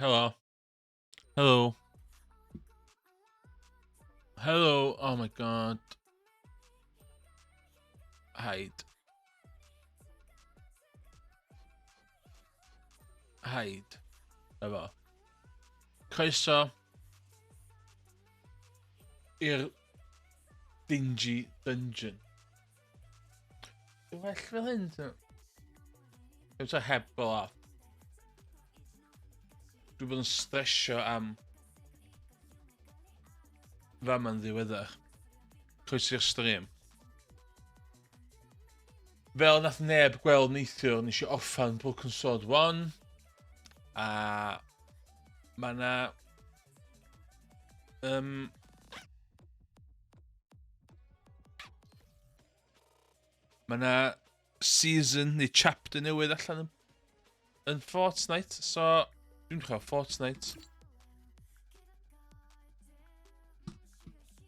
Helo. Helo. Hello. Oh my god. Hide. Hide. Efo. Croeso i'r dingy dungeon. Dwi'n well fel hyn, Dwi'n ta heb fel a. Dwi'n bod yn stresio am fama'n ddiweddar. Croeso i'r stream. Fel nath neb gweld neithiwr, nes i orffan Broken Sword 1. A mae na... Um, mae na season neu chapter newydd allan yn, yn Fortnite, so dwi'n chwarae Fortnite.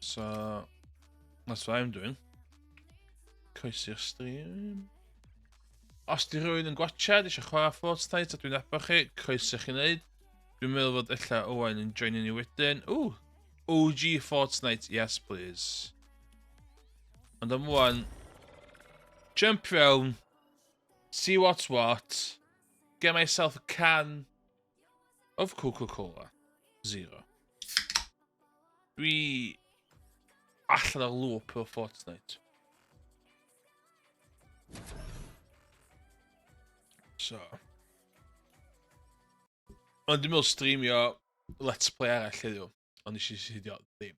So, that's what I'm doing. Croesi'r stream. Os di rhywun yn gwachad eisiau chwarae Fortnite a dwi'n nabod chi, croeso chi wneud. Dwi'n meddwl fod ella Owain yn joinio ni wedyn. Ooh, OG Fortnite, yes please. Ond am wan, jump fewn, see what's what, get myself a can of Coca-Cola. Zero. Dwi allan o'r loop o Fortnite. So. Ond dwi'n meddwl streamio Let's Play arall heddiw. Ond nes i sidio ddim.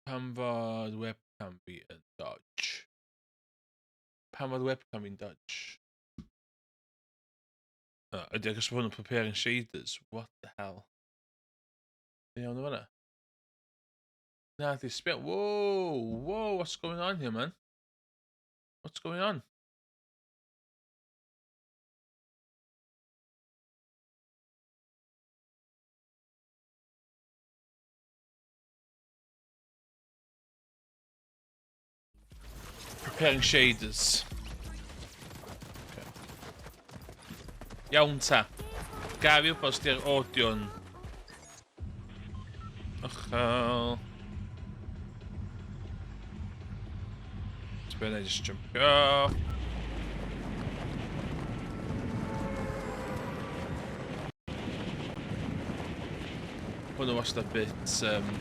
Pam fod webcam fi yn dodge? Pam fod webcam fi'n dodge? Oh, ydy, achos bod hwn yn preparing shaders. What the hell? Iawn o fanna? Na, di sbio. Whoa, whoa, what's going on here, man? What's going on? Preparing shaders. Okay. Iawn ta. Gaf i wybod os di'r audio'n uchel. Sbio na i just jumpio. Hwn yn wastad bit um,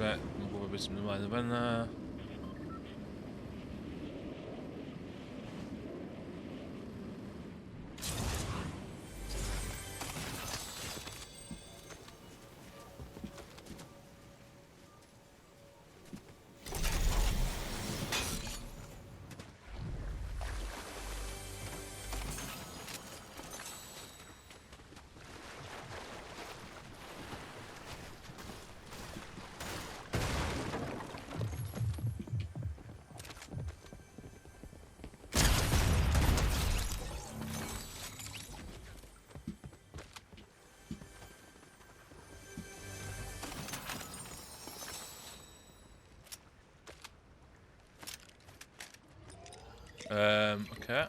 Dwi'n gwybod beth sy'n mynd ymlaen yn fanna. Okay.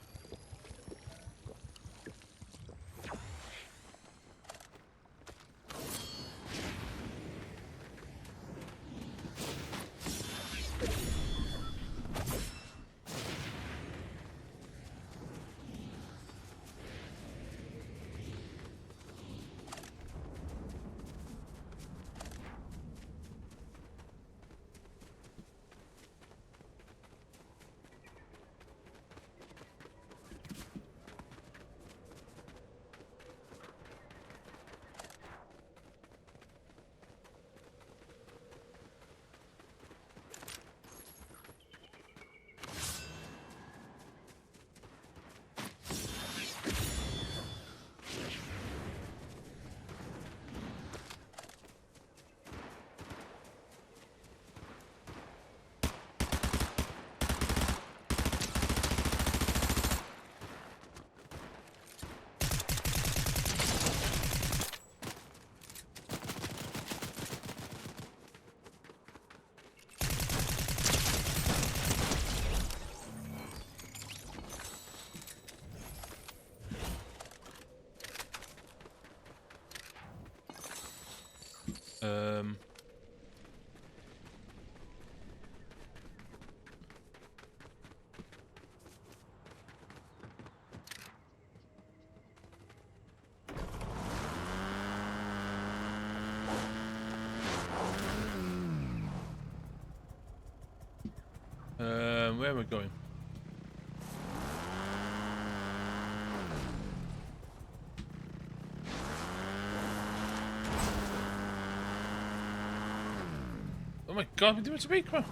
Where am I going? Oh my god, we doing to beic ma?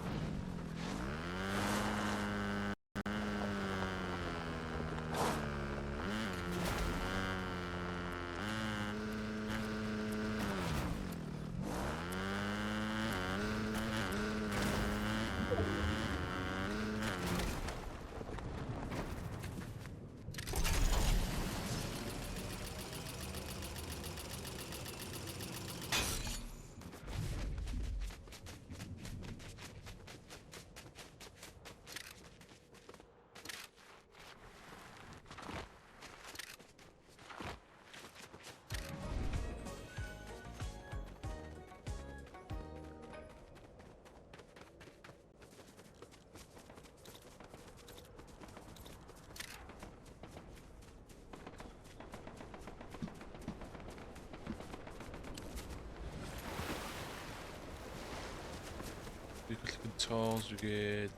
Dwi'n colli controls fi gyd.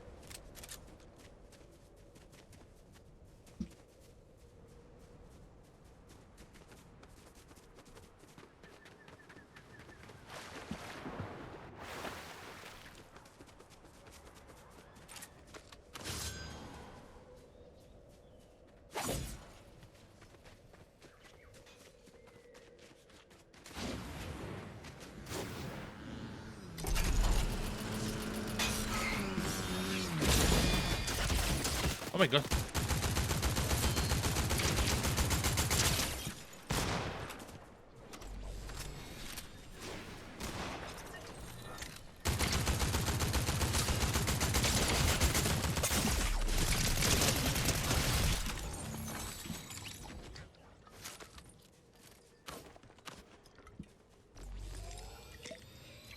Oh my god.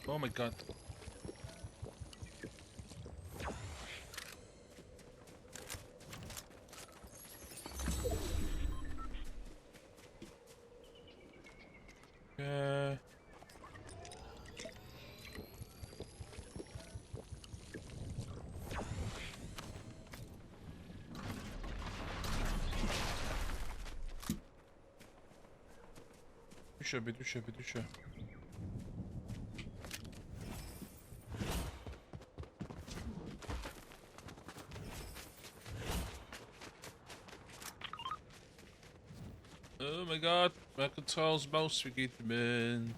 Oh my god. Dwi isio, be dwi isio, be dwi isio. Oh my god, mae controls mouse fi gyd yn mynd.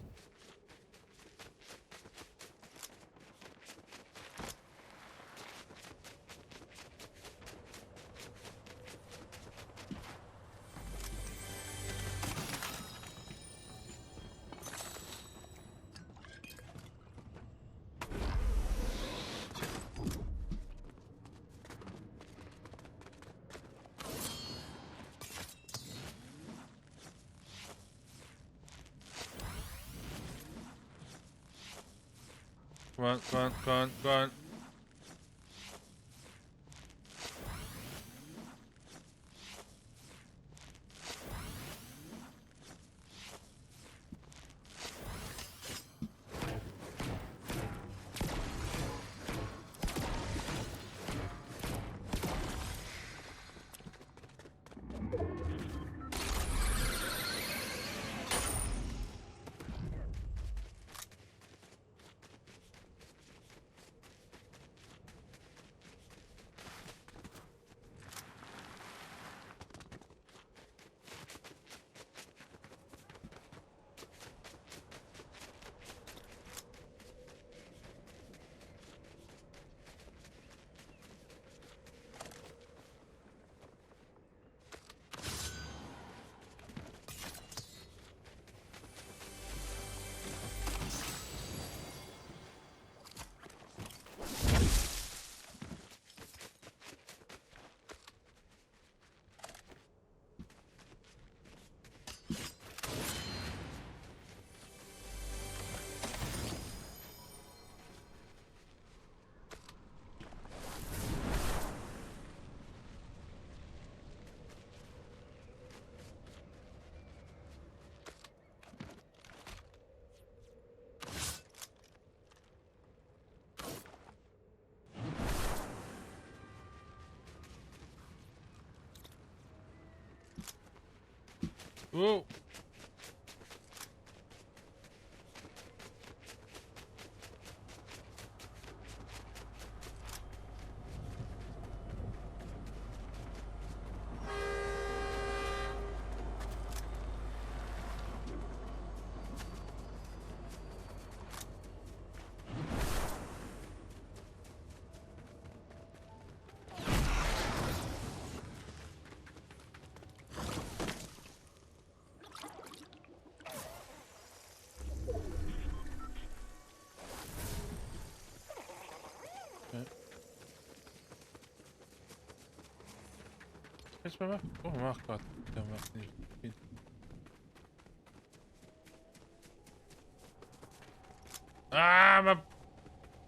Come on, come on, come on, come on. Whoa! Beth mae map? O, oh, god. Dyma map ni. Ah, mae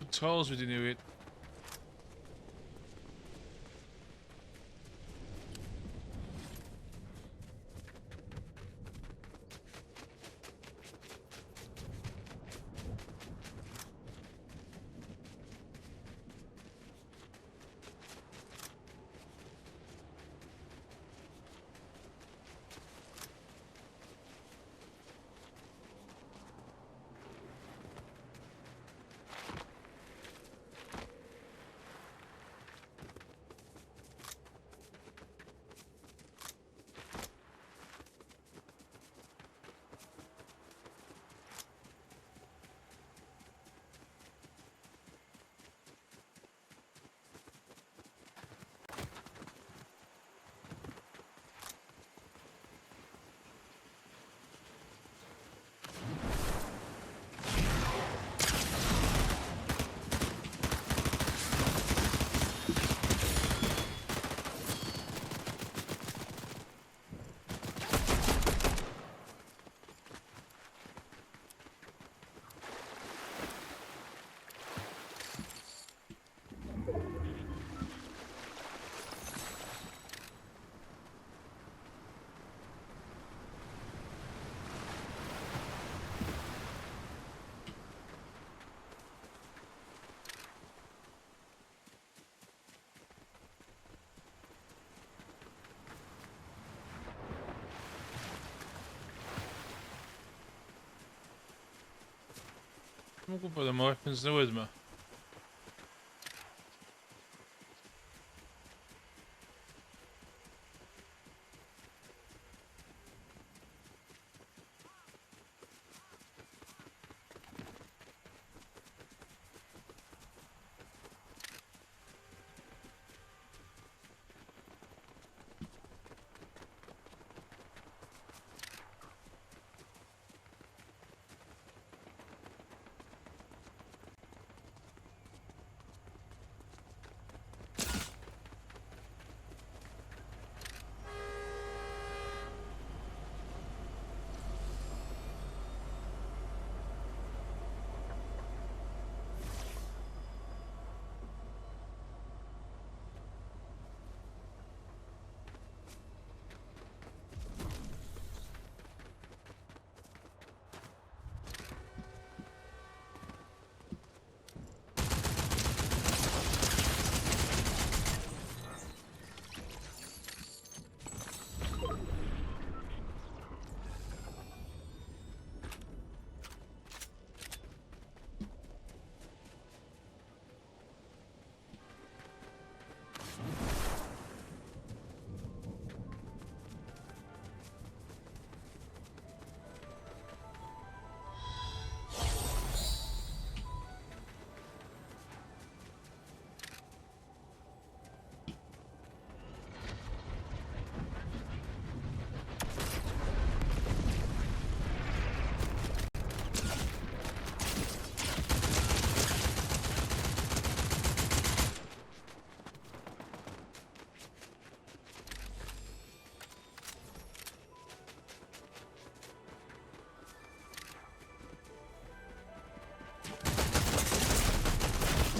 controls wedi newid. Dwi'm yn gwybod am y weapons newydd yma.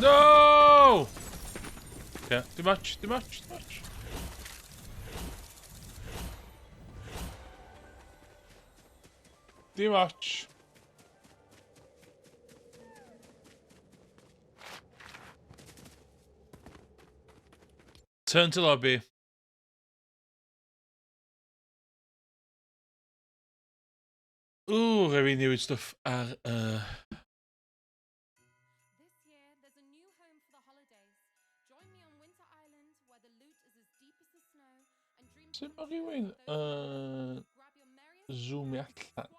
No! Yeah, too much, too much, too much. Too much. Turn to lobby. Ww, rhaid fi newid stwff ar y... Sut mae rhywun yn zoomio allan?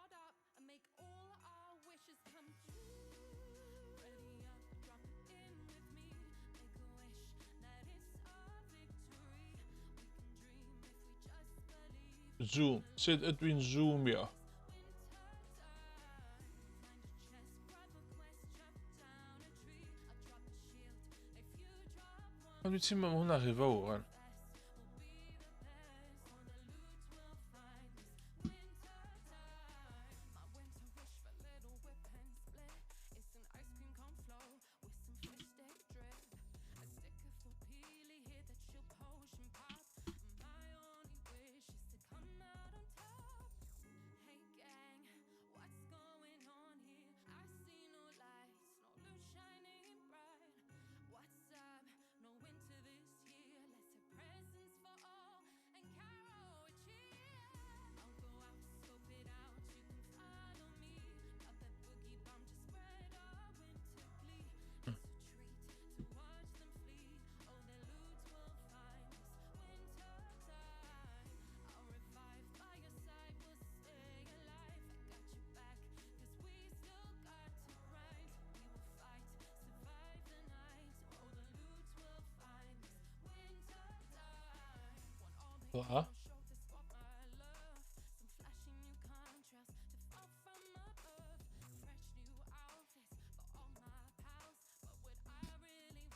Zoom. Sut ydw i'n zoomio? Ond dwi'n teimlo mae hwnna rhy fawr, rwan. Dda.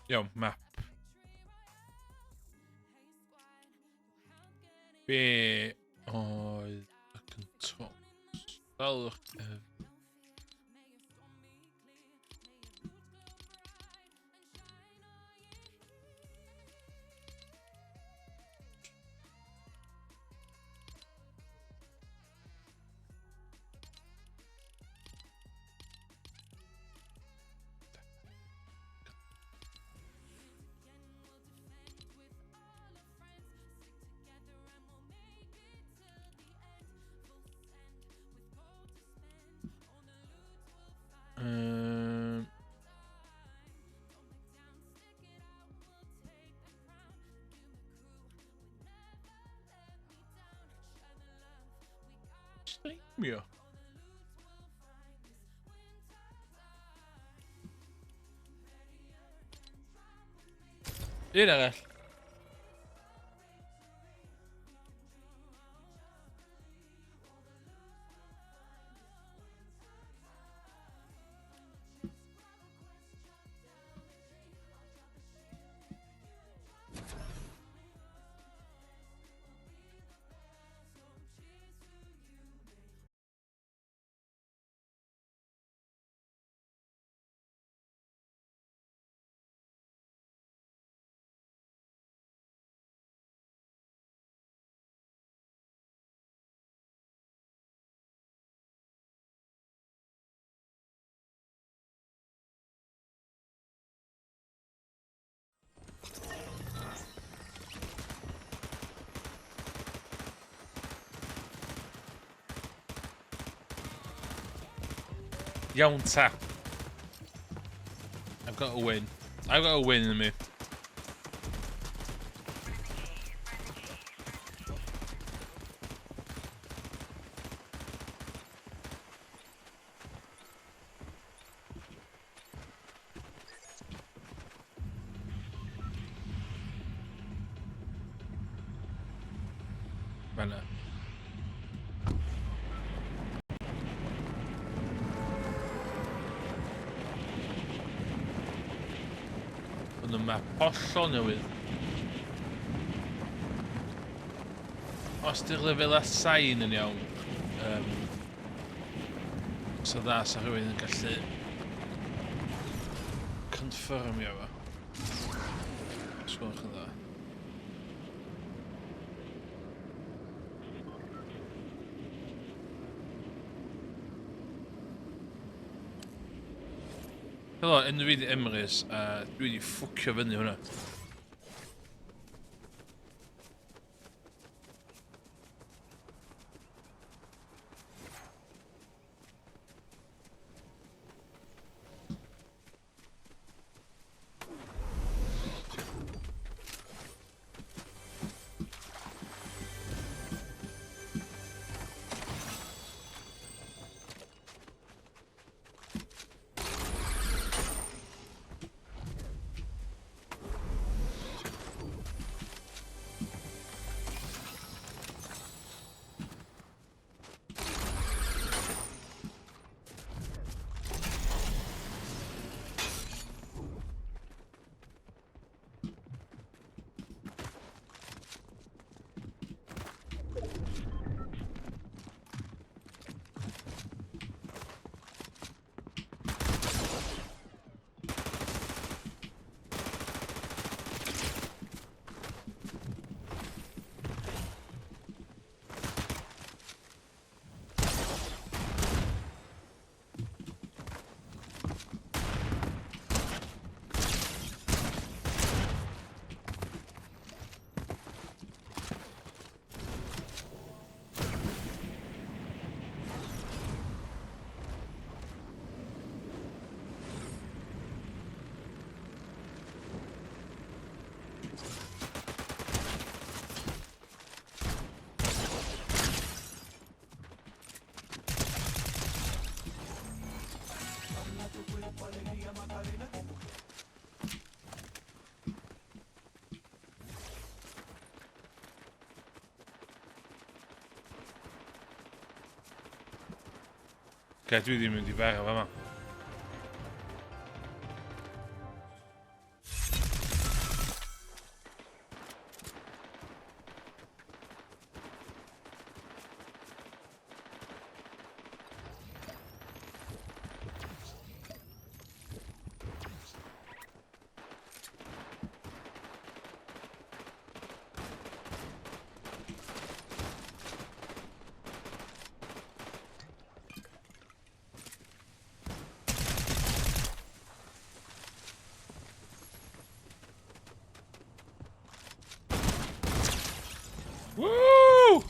Iawn, map. Be oedd y controls? Dalwch ef. Streamio. Un arall. Iawn ta. I've got a win. I've got a win in me. Fanna. Hwn yn map hollol newydd. Os di'r lefelau sain yn iawn, so dda sa rhywun yn gallu confirmio fo. Os gwelwch yn dda. Helo, enw fi di Emrys, a dwi wedi ffwcio fyny hwnna. Oce, dwi ddim mynd i farw fama. Woo!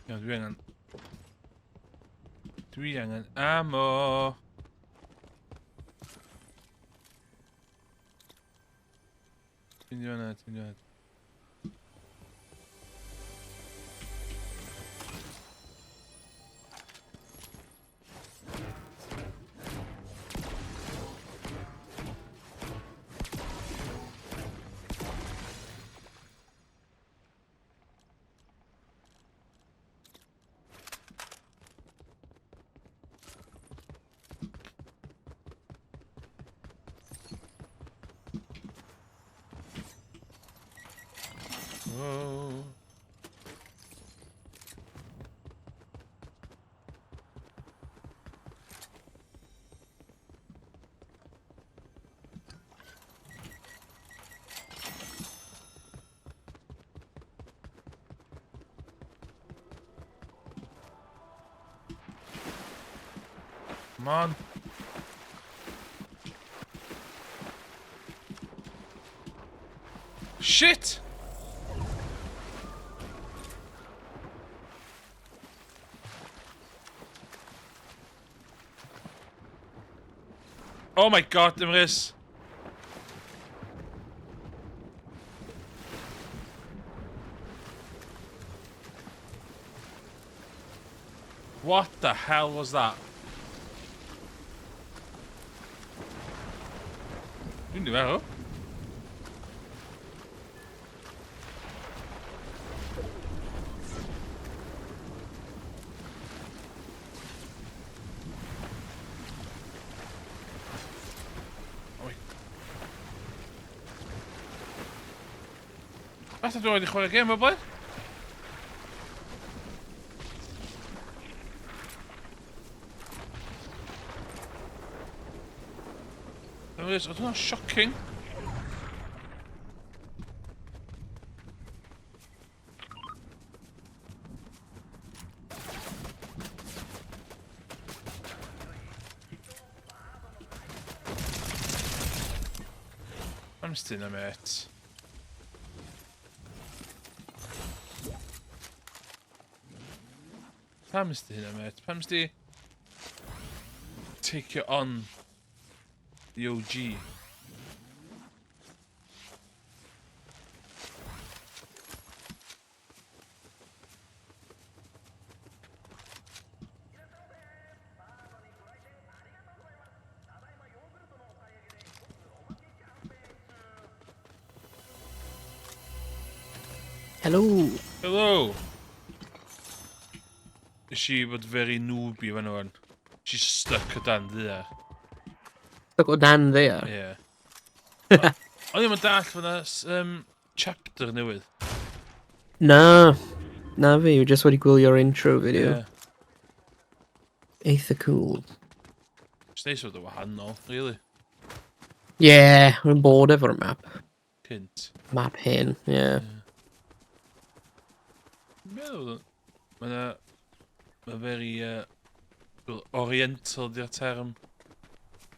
Iawn, dwi angen... Dwi angen ammo! Ti'n di fan'na, ti'n di fan'na. Oh. Come on. Shit! Oh my god, Emrys! What the hell was that? Dwi'n di farw. Oi. Fatha dwi wedi chwarae gêm o blaen. Oedd hwnna'n shocking. I'm still a mate. Pam ysdi hynna, mate? Pam ysdi take it on the OG? Hello. Hello. Nes i fod very newbie fan hwn. She's stuck o dan ddaear. Stuck o dan ddaear? Ie. O'n i'm yn dall fod na chapter newydd. Na. Na fi, fi just wedi gwylio'r intro video. Yeah. Eitha cool. Just neis fod o wahanol, really. Yeah, rwy'n bored efo'r map. Cynt. Map hyn, yeah. Meddwl, mae yna... Mae very... well, oriental di'r term.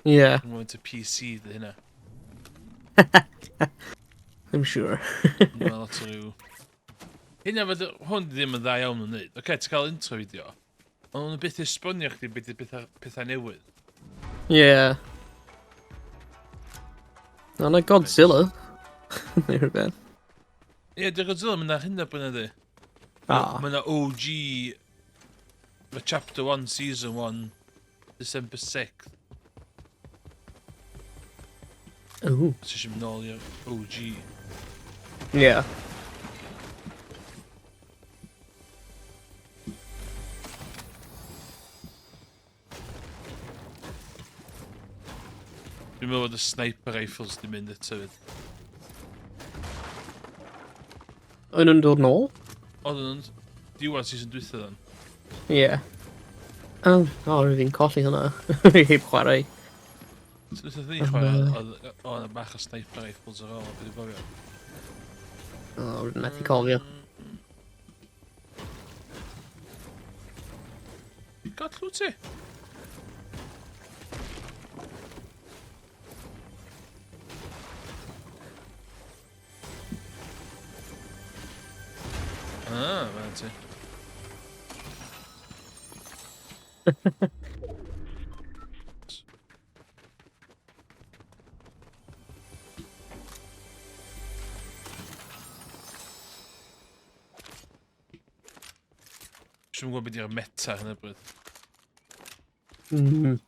Yeah. Dwi'n mynd to PC dy hynna. I'm sure. Mae lot o ryw... Hynna fod hwn ddim yn dda iawn yn neud. Oce, ti'n cael intro fideo. Ond nhw'n byth esbonio chdi beth ydy pethau newydd. Yeah. No, na Godzilla. Neu rhywbeth. Ie, yeah, di'r Godzilla mynd ar hyn o bryd ydy. Ah. Mae yna OG, mae Chapter 1, Season 1, December 6th. Ooh. Os eisiau mynd nôl i'r OG. Yeah. Dwi'n meddwl bod y sniper rifles di mynd eto fyd. O'n nhw'n dod nôl? Oedden nhw'n diwedd season dwytha ddan. Ie. Yeah. Oh, oh, rwy'n fi'n colli hwnna. Heb chwarae. So dwytha ni chwarae, oedd yna bach o sniper rifles ar ôl, beth i gofio. Oh, rwy'n methu cofio. God, llw ti? Ah, fan ti. Dwi'n gwybod beth yw'r meta hyn o bryd. Ti'n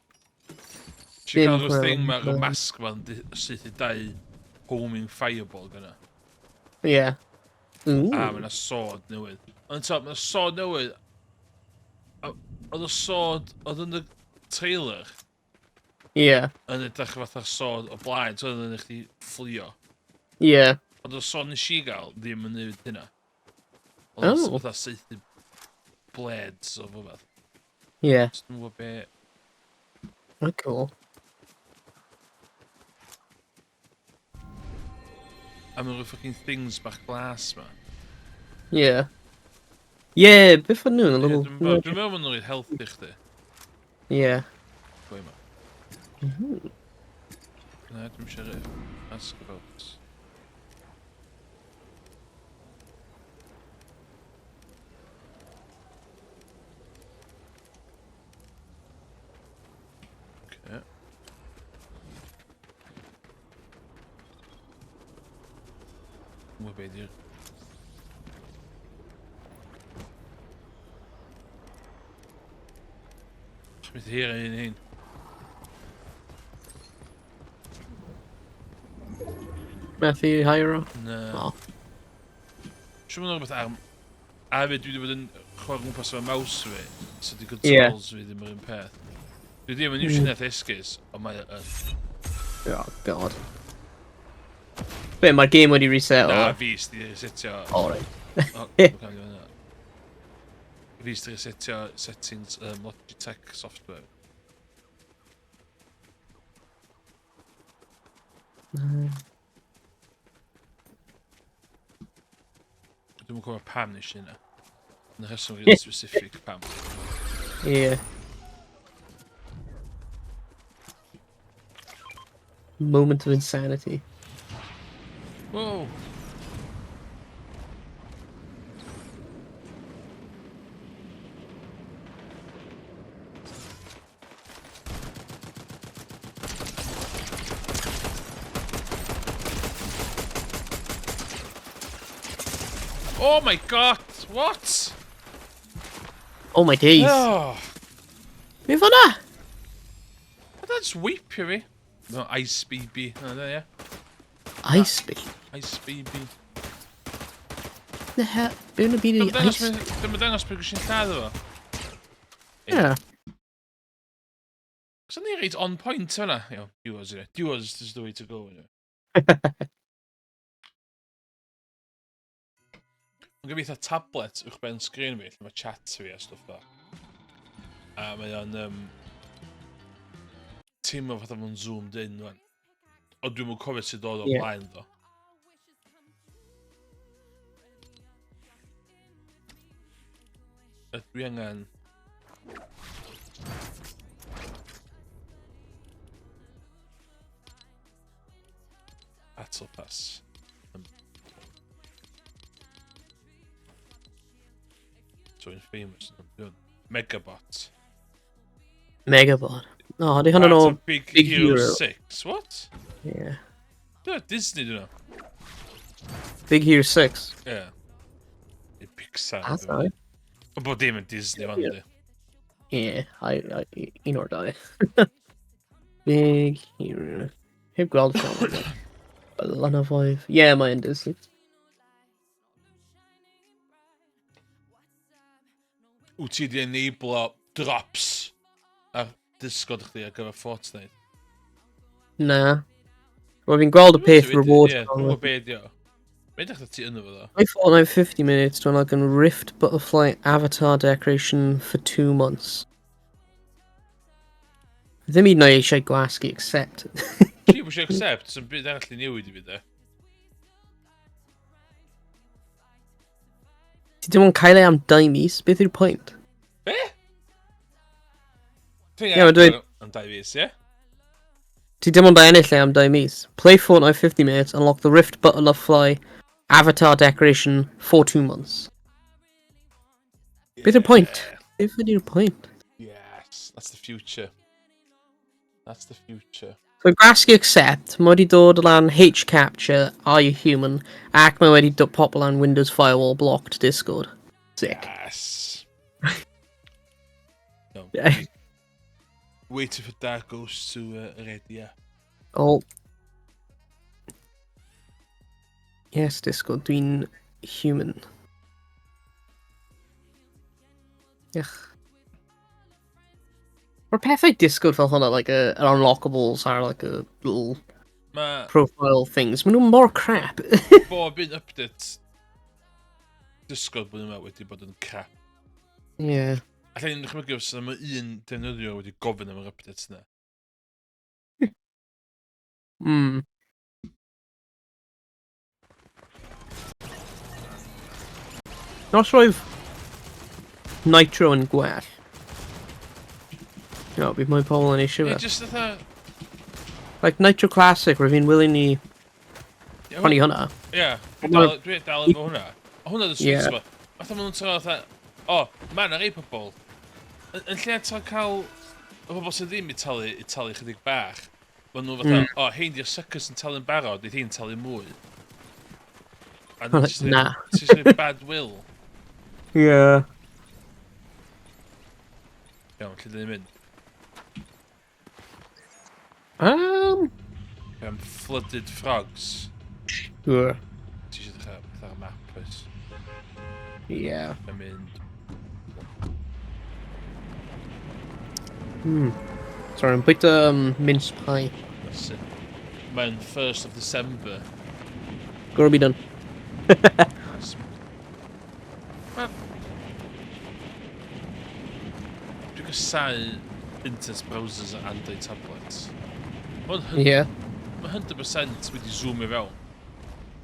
cael rhyw thing mae rhyw masg ma'n syth i dau homing fireball gyna. Ie. Yeah. Ooh. A mae yna sword newydd. Ond to, mae yna sword newydd. Oedd y sword, oedd yn y trailer. Ie. Yeah. Yn edrych fatha'r sword o blaen, so oedd yn eich fflio. Ie. Yeah. Ond y sword nes i gael ddim yn neud hynna. Oedd oh. fatha saethu blades o rhywbeth. Ie. Yeah. Dwi'n gwybod be... Oh, cool. A mae'n rhyw fucking things bach glas ma. Ie. Yeah. Beth o'n nhw'n? Ie, Dwi'n meddwl maen nhw'n rhoi health i chdi. Ie. Yeah. Pwy ma? Na, dwi'n eisiau rhoi. Ask about. Okay. Mwy beth i'r... Mynd hir un hyn. Methu Hyro? Na. Oh. Siwr bod rhywbeth ar... A hefyd, dwi wedi bod yn chwarae gwmpas efo mouse fi, so di controls fi ddim yr un peth. Dwi ddim yn iwsio net esgus, ond mae yn. Oh, god. Be, mae'r game wedi reset Na, fi sydd wedi resetio... Oh, right. Oh, dwi'n hynna. Fi sydd wedi resetio settings Logitech software. Dwi'n cofio pam nes i hynna. Yn rheswm really specific pam. Ie. Yeah. Moment of insanity. Whoa! Oh my god! What? Oh my days. Oh. Be fan'na? That just weipio fi. No, Ice BB. No, no, yeah. Ice Baby? Ice BB. The hell? Be yn y byd i Ice... Dyma dangos beth sy'n lladd efo. Yeah. Cos o'n i reit on point fyna. Yo, duos, innit? Duos is the way to go, innit? Mae'n gyda tablet uwch ben sgrin fi, lle mae chat fi a stwff fel. A mae o'n teimlo fatha fo'n zoomed in, wan. Ond dwi'm yn cofio sut oedd o blaen, ddo. Dwi angen... Battle Pass. So infamous. Megabot. Megabot. Oh, di hwnna'n o... Big, Big Hero 6. What? Yeah. Dyna Disney, dyn nhw. Big Hero 6. Ie. Yeah. I Pixar. That's all. Ond bod dim yn Disney fan di. Ie, un o'r dau. Big Hero. Heb gweld ffilm. Blynyddoedd. Ie, yeah, mae'n Disney. Wyt ti di enablo drops ar Discord chdi ar gyfer Fortnite? Na. Wel, fi'n gweld y peth reward. Ie, dwi'n gwybod be ydi o. Mae'n dechrau ti yno fo ddo. Play Fortnite 50 minutes to unlock a Rift Butterfly avatar decoration for 2 months. Ddim hyd yn oed eisiau gwasgu accept. Ti eisiau accept, sy'n byd arall i newid i fi de. Ti dim ond cael ei am 2 mis, beth yw'r pwynt? Be? Ti'n Ie, ma' dweud- Am 2 fis, ie? Ti dim ond ennill e am 2 mis. Play Fortnite 50 minutes, unlock the Rift Butterfly avatar decoration for 2 months. Beth yw'r pwynt? Beth ydy'r pwynt? Yes, that's the future. That's the future. So gwasgu accept, mae wedi dod lan hCaptcha, are you human, ac mae wedi dod pop lan Windows Firewall blocked Discord. Sick. Yes. No. Yeah. Waiting for Dark Ghost to ready, yeah. Oh. Yes, Discord, dwi'n human. Ych. Mae'r pethau Discord fel hwnna, like, yr unlockables ar, like, a little Mae profile things, maen nhw mor crap. bob un update Discord blwyddyn yma wedi bod yn crap. Alla i'n dychmygu os yna un defnyddiwr wedi gofyn am yr update yna. Os roedd Nitro yn gwell. No, bydd mwy pobl yn eisiau Ie, fe. just fatha. Like Nitro Classic, roedd fi'n willing i prynu hwnna. Ie, Ond ma' dwi dal efo hwnna. O, hwnna dy sweet Ie. spot. Fatha maen nhw'n trio fatha, o, ma' 'na rei pobl. Yn lle trio cael y bobl sydd ddim i talu chydig bach, maen nhw fatha, o, hein di'r suckers sy'n talu'n barod, neith hi'n talu mwy. A jyst Na. Ti'n rhoi bad will. Yeah. Iawn, lle dyn ni'n mynd? Am flooded frogs. Sure. Ti eisiau dechrau beth ar y map, oes? Yeah. Yn mynd. Sorry, I'm bwyta mince pie. That's it. Mae'n 1st of December. Gotta be done. Nice. Dwi'n casáu internet browsers a Android tablets. Mae'n ma 100% wedi zoomio fewn.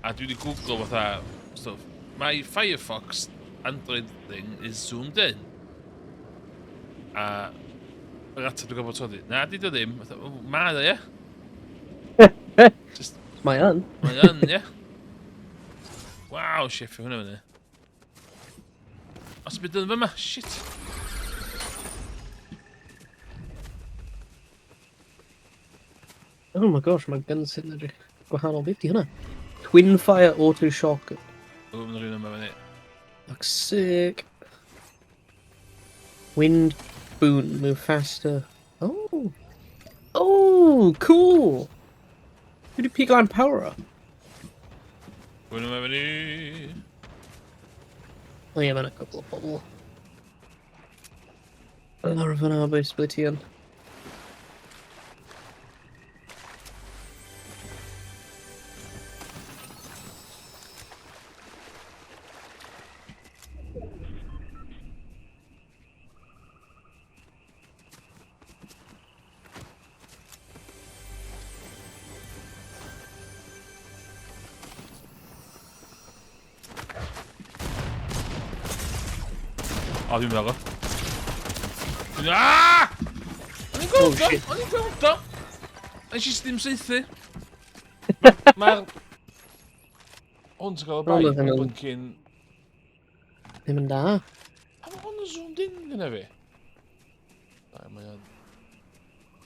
A dwi wedi Google fatha stuff. My Firefox Android thing is zoomed in. A yr ateb dwi'n gwybod todi. Na, di do ddim. Fatha, "O, ma ddo, ie. Just, Mae yn. mae yn, ie. Waw, sheffio hwnna fyny. Os bydd yn fyma, shit. Oh my gosh, mae guns yn edrych gwahanol. Beth di hwnna? Twin Fire Auto Shotgun. O, mae'n rhywun yma fyny. Looks sick. Wind boon, move faster. Oh. Oh, cool. Dwi wedi pigo lan power up. Rhywun yma fyny. Oh yeah, mae'n a couple of bobl. Lawr fyna, boys, ble ti yn? O, dwi'n meddwl. Ah! O'n i'n gweld o! Shit. O'n i'n gweld o! Nes i ddim saethu. Mae'r hwn ti'n cael y bai, Hwnna ddim yn- blinking. Ddim yn da. Pam mae hwn yn zoomed in gyda fi? Na, mae o'n.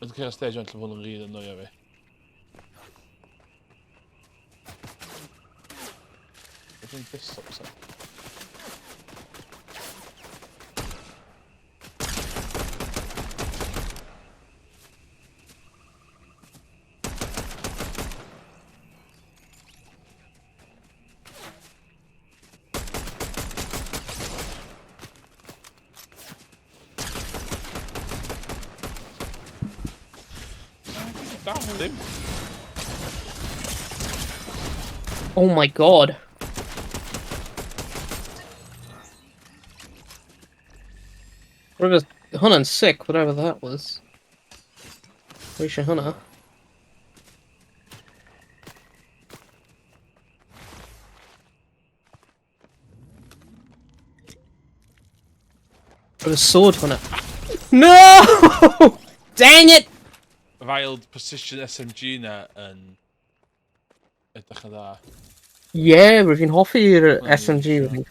Mae'n cyrraedd stage o'n lle mae hwn yn rili annoio fi. Dwi'n desktop sa. Dal ddim. Oh my god. Whatever, hwnna'n sick, whatever that was. Fi eisiau hwnna. Roedd y sword hwnna. No! Dang it! Wild Precision SMG na yn edrych yn dda. Ie, rwyf fi'n hoffi'r Hwnna'n SMG. neis,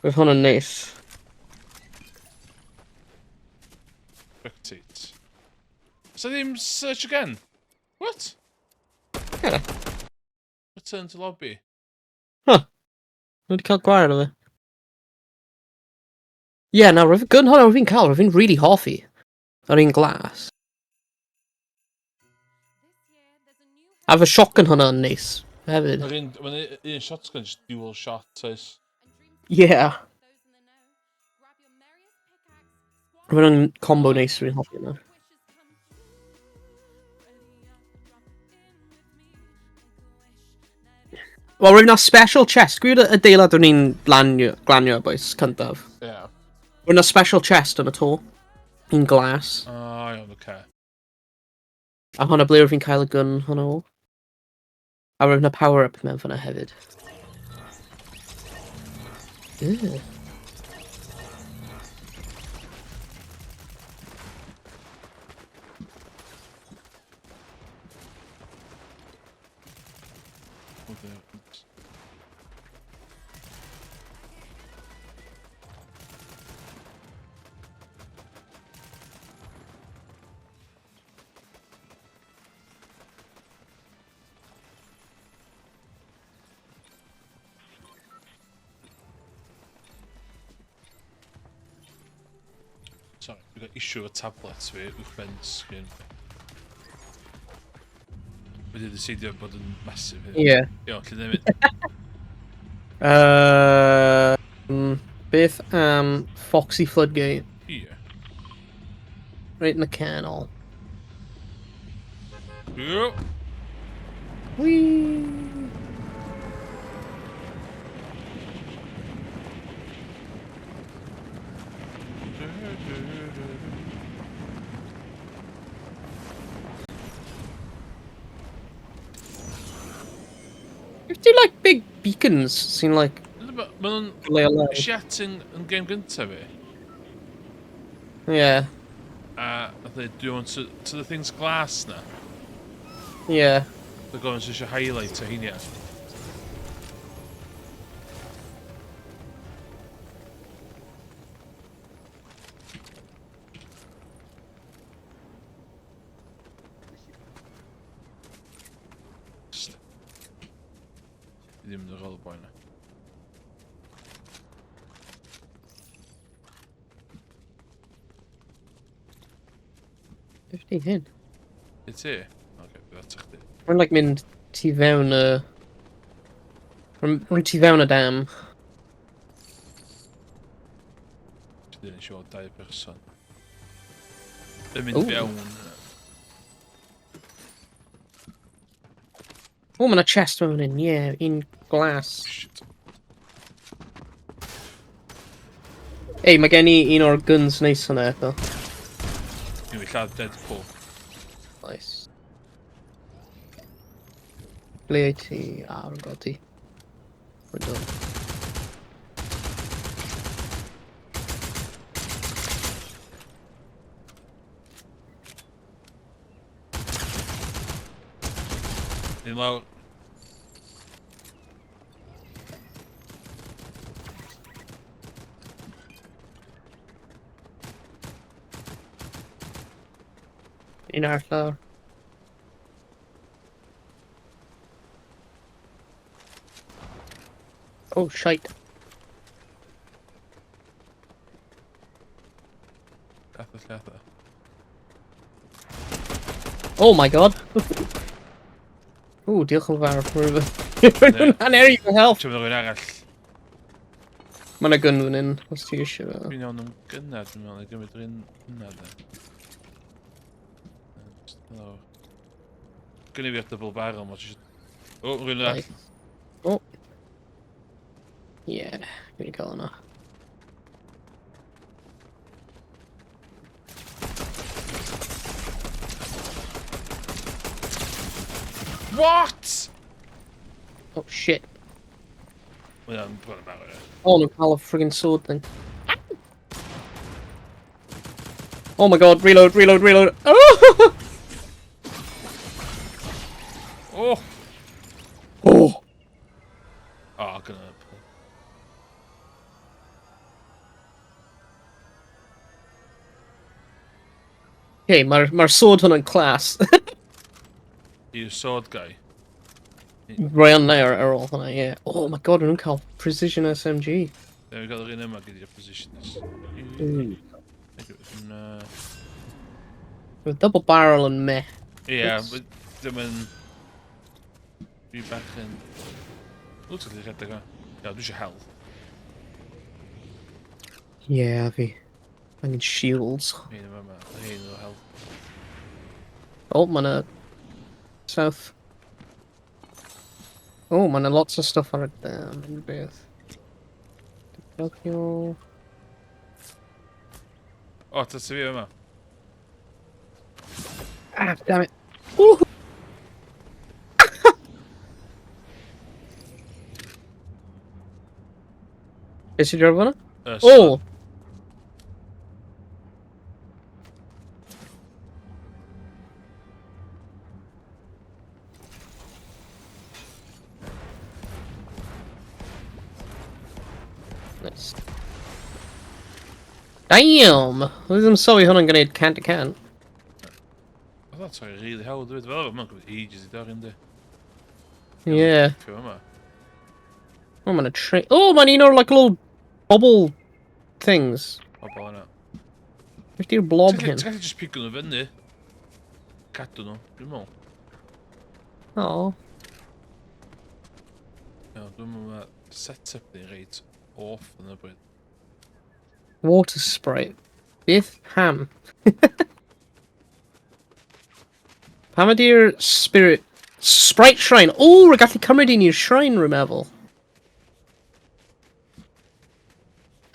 Roedd hwnna'n neis. Spectate. So ddim search again? What? Yeah. Return to lobby. Huh. Nhw wedi cael gwared o fe. Ie, yeah, na, roedd y gun hwnna roedd fi'n cael, roedd fi'n really hoffi. Yr un glas. A fy shotgun hwnna yn neis, hefyd. Yr un, mae'n un shotgun, just dual shot, oes. Yeah. Roedd hwnna'n combo neis rwy'n hoffi yna. Wel, roedd yna special chest. Gwyd y adeilad o'n i'n glanio, glanio boys, cyntaf. Ie. Yeah. Roedd yna special chest yn y to. Un glas. O, oh, iawn, oce. Okay. A hwnna ble roedd fi'n cael y gun hwnna o. A roedd yna power-up mewn fyna hefyd. Ew. Sorry, dwi'n cael issue efo tablet fi uwchben sgrin. Wedi decidio bod yn massive. Ie. Yeah. Iawn, lle ddim mynd? Beth am Foxy Floodgate? Ie. Right yn y canol. Ie. Whee! If do like big beacons sy'n like Ma' nhw'n le o le. Siat yn, yn game gyntaf fi. Yeah. A nath e, do you want to the things glass na? Yeah. Dwi'n gofyn sy'n eisiau highlight o heinia. Dwi ddim yn ôl y boi na. Beth di hyn? I ti? Oce, bydd ato chdi. Rwy'n like mynd tu fewn y... Rwy'n tu fewn y dam. Ti ddim eisiau weld dau person. Yn mynd Ooh. fewn. O, mae yna chest mewn hyn, ie, yeah, un glas. Shit. Ei, mae gen i un o'r guns neis hwnna eto. Dwi'n fi lladd Deadpool. Nice. Ble wyt ti? Ah, rwy'n gweld ti. Rwy'n dod. Un lawr. Un arall lawr. Oh, shite. Llatha, llatha. Oh my god. Ooh, diolch yn fawr. Rwy'n hanner i fy health. Ti'n mynd rhywun arall. Mae yna gun fan hyn, os ti eisiau fe. Dwi'n iawn am gynnar, dwi'n meddwl, i gymryd yr un hwnna, de. Jyst lawr. Gynnu fi'r double barrel, ma ti eisiau... O, rhywun arall. Oh. Yeah, dwi'n cael hwnna. What? Oh shit. Mae o'n bron yn barod, ie. Oh, nhw'n cael y friggin' sword thing. Oh my god, reload, reload, reload. Oh! Oh! Oh! Oh, gynna. Okay, mae'r ma sword hwn yn class. You sword guy. Roi on ar, ar ôl hwnna, yeah. Oh my god, nhw'n cael precision SMG. There we got yr un yma gyda'r positions. Mm. Hwnna. With double barrel yn meh. Ie, Oops. but ddim yn... Dwi bach yn... O, ti'n gallu rhedeg o. Ia, dwi eisiau health. Yeah, fi. Angen shields. Hein yma, yma. Hein o health. Oh, mae 'na south. Oh, mae 'na lots o stuff ar y dam yn beth. Defnyddio. O, ta ti fi yma. Ah, damn it. Woohoo! Beth sy'n dod fan'na? Oh! Nice. Damn! Oedd ddim sylwi hwnna'n gwneud cant y cant. Oedd o'n torri really hawdd dweud fel, mae'n gwneud ages i dorri yndi. Yeah. Ti'n yma. Oh, mae'n a train. Oh, mae'n un o'r like little bubble things. Pobl yna. Beth di'r blob Ti'n hyn? gallu just pigo nhw fyny. Cadw nhw, dwi'n meddwl. Oh. Iawn, dwi'n meddwl mae set-up ni reit off yn y bryd. Water sprite. Beth? Pam? Pam ydy'r spirit... Sprite shrine! O, rwy'n gallu cymryd un i'r shrine, rwy'n meddwl.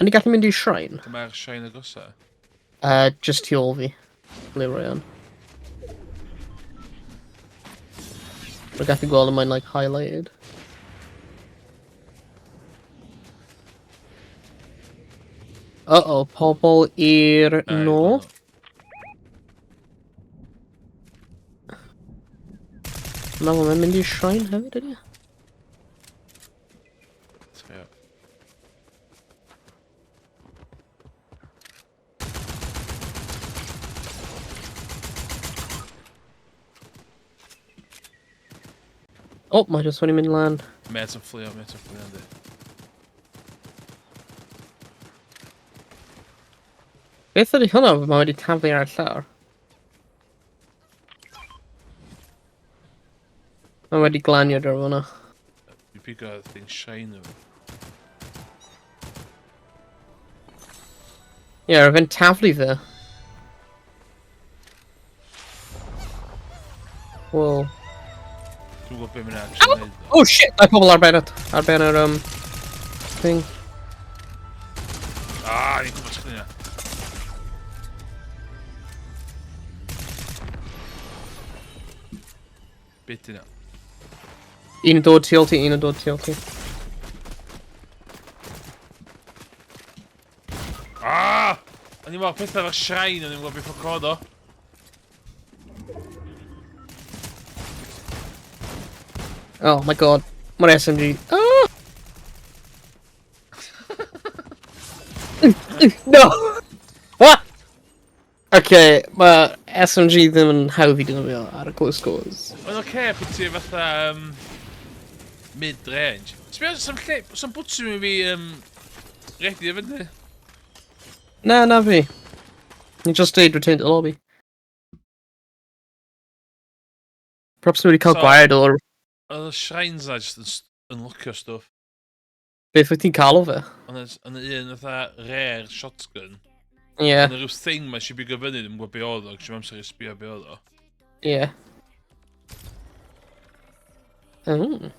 Yn i gallu mynd i'r shrine? Dyma'r shrine agosa. Just tu ôl fi. Ble rwy on. Rwy'n gallu gweld y mae'n like highlighted. Uh-oh, pobl i'r Aye, north. Meddwl mae'n mynd i'r shrine hefyd, ydy? Ie. Oh, mae jyst wedi mynd lan. Met yn fflio, met yn fflio yndi. Beth ydy hwnna? Mae wedi taflu ar y llawr. Mae wedi glanio dro hwnna. Dwi'n pigo thing shine nhw. Ie, yeah, fe'n taflu fe. Whoa. Dwi'n gwybod beth mae'n actually neud. though. Oh shit! Mae pobl ar ben, ar ben yr thing. Ah, ni'n gwybod chdi na. Beth di na? Un yn dod tu ôl ti, un yn dod tu ôl ti. Ah! O'n i'n meddwl pethau fel shrine, o'n i'n gwybod beth o cod o. Oh my god. Mae'r SMG. Ah! No! What? Okay, mae SMG ddim yn hawdd i defnyddio ar y close quarters. Mae'n oce pryd ti fatha... Mid-range. Sbio, sam lle, sam bwtwm i fi ready i fyny. Na, na fi. Ni just dweud return to lobby. Perhaps nhw wedi cael So- gwared o'r Oedd y shrines na just yn, yn locio stwff. Beth wyt ti'n cael o fe? Ond yn un fatha rare shotgun. Ie, yeah, Ond rhyw thing mae eisiau bigo fyny, ddim yn gwybod be oedd o, cos amser i sbio be oedd o. ie. Yeah. Mm.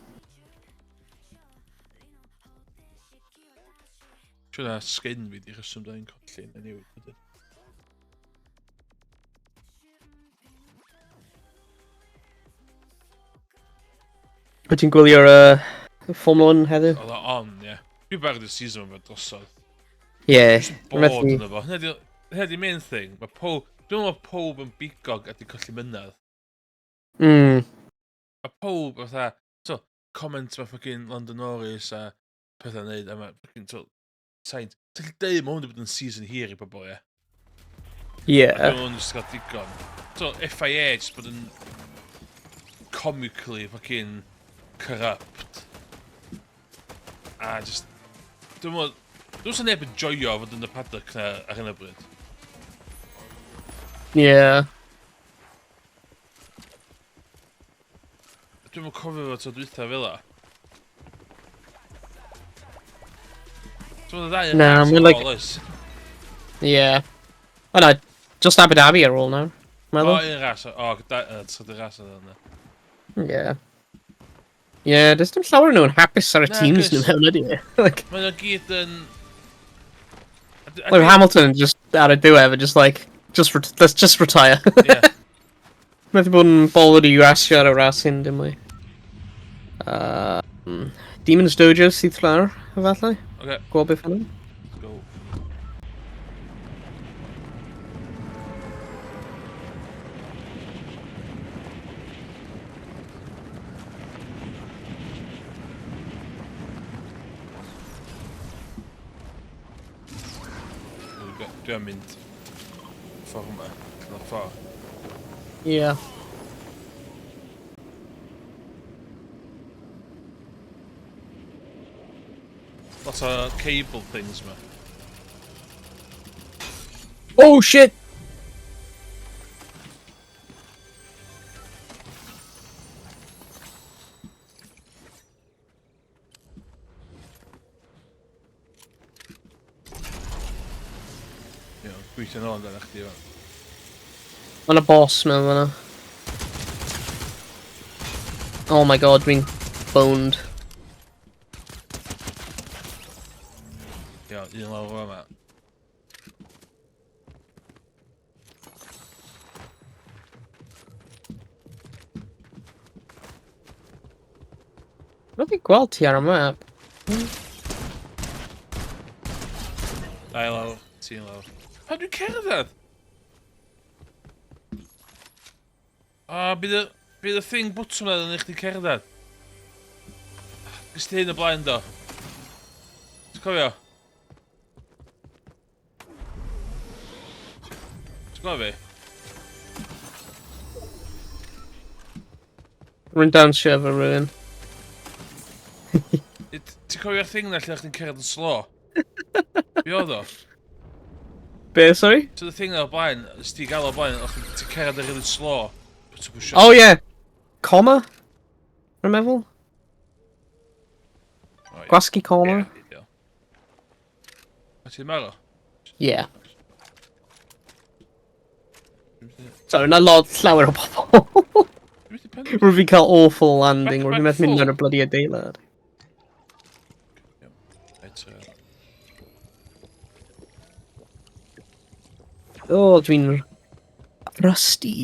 Siwr na skin fi di rheswm da ni'n colli yn newid. Ydyn. Wyt ti'n gwylio'r Formula 1 heddiw? Oedd o on, ie. Dwi'n barod i'r season yma drosodd. Ie. Yeah. Just bod yna fo. Hynna di main thing. Mae pob... Dwi'n meddwl mae pob yn bigog a di colli mynadd. Mae pob fatha... So, comment mae fucking Lando Norris a pethau'n neud a mae fucking... So, Sainz. Ti'n gallu deud mae hwn wedi bod yn season hir i bobl, ie. Ie. Dwi'n meddwl jyst gael digon. So, FIA jyst bod yn comically fucking corrupt. A just... Dwi'n meddwl... Dwi'n meddwl neb yn joio fod yn y paddock na ar hyn o bryd. Ie. Yeah. Dwi'n meddwl cofio fo tro dwytha fel la. Dwi'n meddwl y ddau yn Na, ras mae'n ar like- ôl, oes? Ie. O na, just Abu Dhabi ar ôl nawr. O, Meddwl? un ras. O, gyda... Trydydd ras oedd yna. Ie. Ie, does dim llawer nhw'n hapus ar y Na, teams cos- nhw mewn ydy. e? Like, Mae nhw gyd yn... like Hamilton just ar y diwedd, just like, just let's just retire. Ie. Methu bod yn bothered i rasio ar y ras hyn, dim mwy. Demon's Dojo sydd lawr, efallai? Oce, Gweld beth hynny? let's go. Dwi am mynd ffordd yma. Allan o'r ffordd. Ie. Lot o cable things yma. Oh shit! Ie, gweithio nôl amdano chdi fan. Mae yna boss mewn fan'na. Oh my god, dwi'n boned. Ie, un lawr yma. Rwy'n fi'n gweld ti ar y map. Dau lawr, ti lawr. Pa dwi'n cerdded? O, bydd y thing bwtwm na yn eich di cerdded. Gys ti hyn o blaen do? Ti'n cofio? Ti'n cofio fi? Rwy'n dawnsio efo rhywun. Ti'n cofio'r thing na lle o'ch chi'n cerdded yn slo? Be oedd o? Be, sorry? So the thing na o blaen, ys ti gael o blaen, o'ch ti'n cerdded yn really slow. Ti'n pwysio. Oh yeah! Comma? Rwy'n meddwl? Oh, ie. Gwasgu comma? Ie, ideal. A ti'n marw? Yeah. So, na lot llawer o bobl. Rwy'n fi'n cael awful landing, rwy'n fi'n methu mynd mewn y bloody adeilad. Eto. Oh, dwi'n rusty.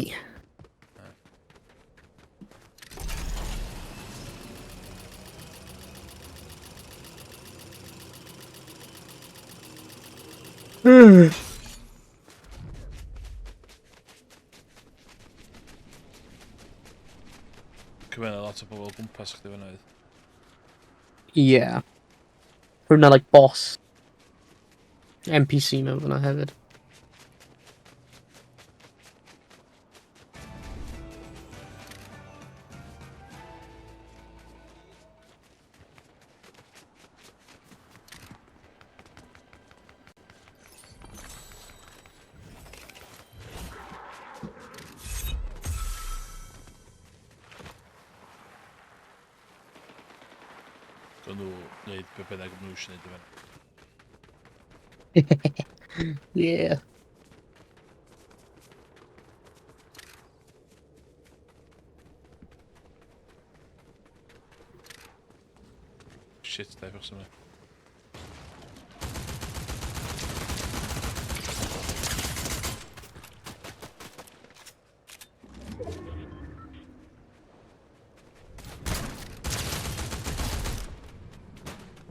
Cymryd lot o bobl o gwmpas chdi fan oedd. Yeah. Rwy'n na, like, boss. NPC mewn fyna hefyd. Gawn nhw wneud be bynnag maen nhw eisiau gwneud efo. Yeah. Shit, dau person yma.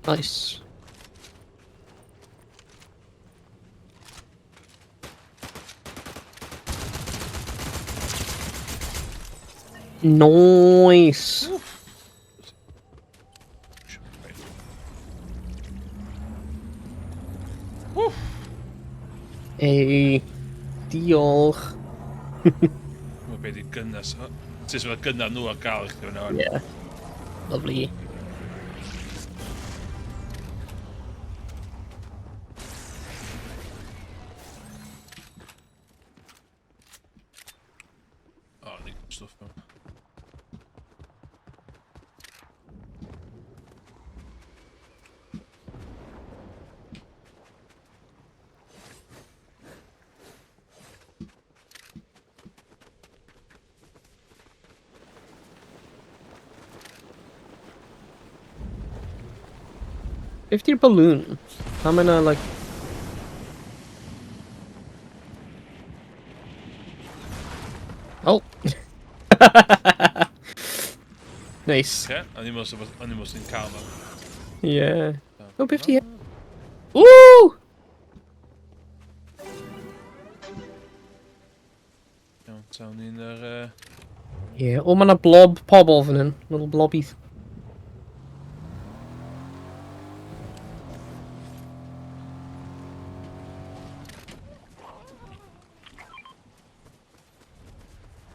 Nice. Nice. Ei, diolch. Mae be di gynnas. Sut mae gynna nhw ar gael i chdi fyna. Yeah. Lovely. O, ni stwff mewn. Beth di'r balloon? Pam yna, like... Oh! Nice. Oce, o'n i'n meddwl o'n i'n meddwl sy'n cael fo. Yeah. Oh, 50. Ooh! Iawn, tawn ni'n yr... Yeah. O, mae yna blob pobl fan hyn. Little blobbies.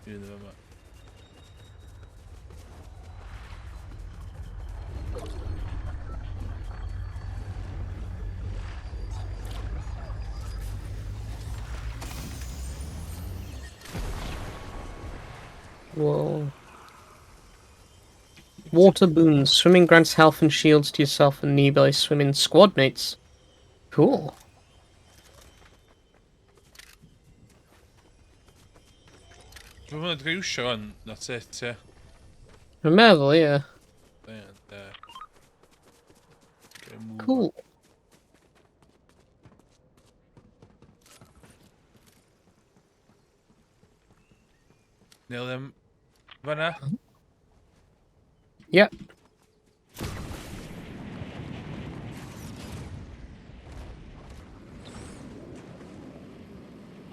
Un efo yma. Whoa. Water boons. Swimming grants health and shields to yourself and nearby swimming squad mates. Cool. Dwi'n meddwl dwi'n iwsio hwn, that's it, ie. Dwi'n meddwl, ie. And, get a move on. Cool. Nail them fan'na. Yep.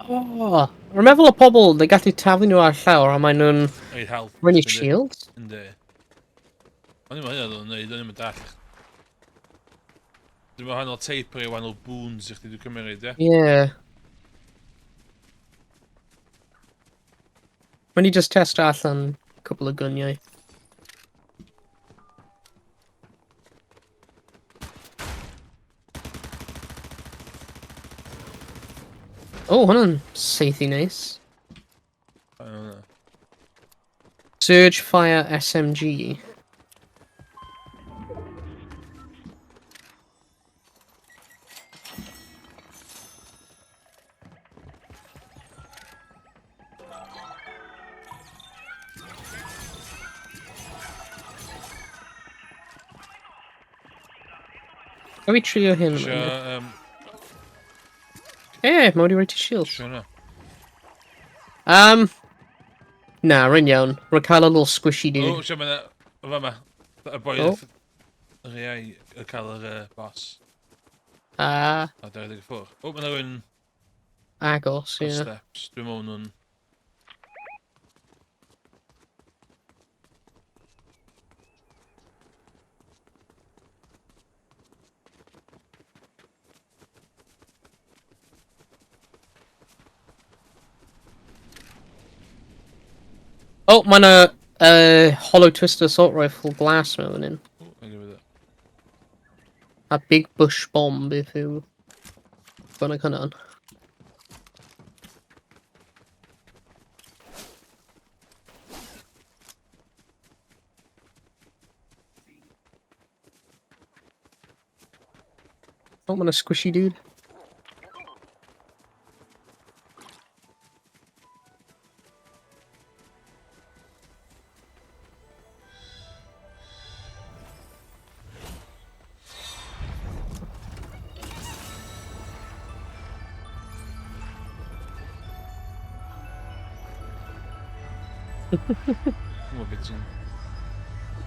Oh, rwy'n meddwl y pobl, they gallu taflu nhw ar llawr a maen nhw'n Ei help. rhoi shields. Yndi. O'n i'n meddwl hynna oedd o'n neud, o'n i'n dall. Dwi'n meddwl wahanol teip o wahanol boons i chdi dwi'n cymryd, ie? Yeah. Mae'n i just test allan cwpl o gyniau. Oh, hwnna'n seithi neis. I don't know. Surge Fire SMG. Ga fi trio hyn? Isio, Eh, mae wedi rhoi ti shield. isio hwnna. Na, rwy'n iawn. Rwy'n cael a little squishy O, dude. isio mynd o fama. Y boi O. yr AI y cael yr boss. Ah, A 24. O, mae rhywun agos, ar ie. steps. Dwi'n meddwl nhw'n... Oh, mae'n a Hollow Twister Assault Rifle glass mewn un. O, I'm give it that. A Big Bush Bomb beth yw... Bynnag hwnna'n. Oh, mae'n a squishy dude. Dwi'n beth ti'n...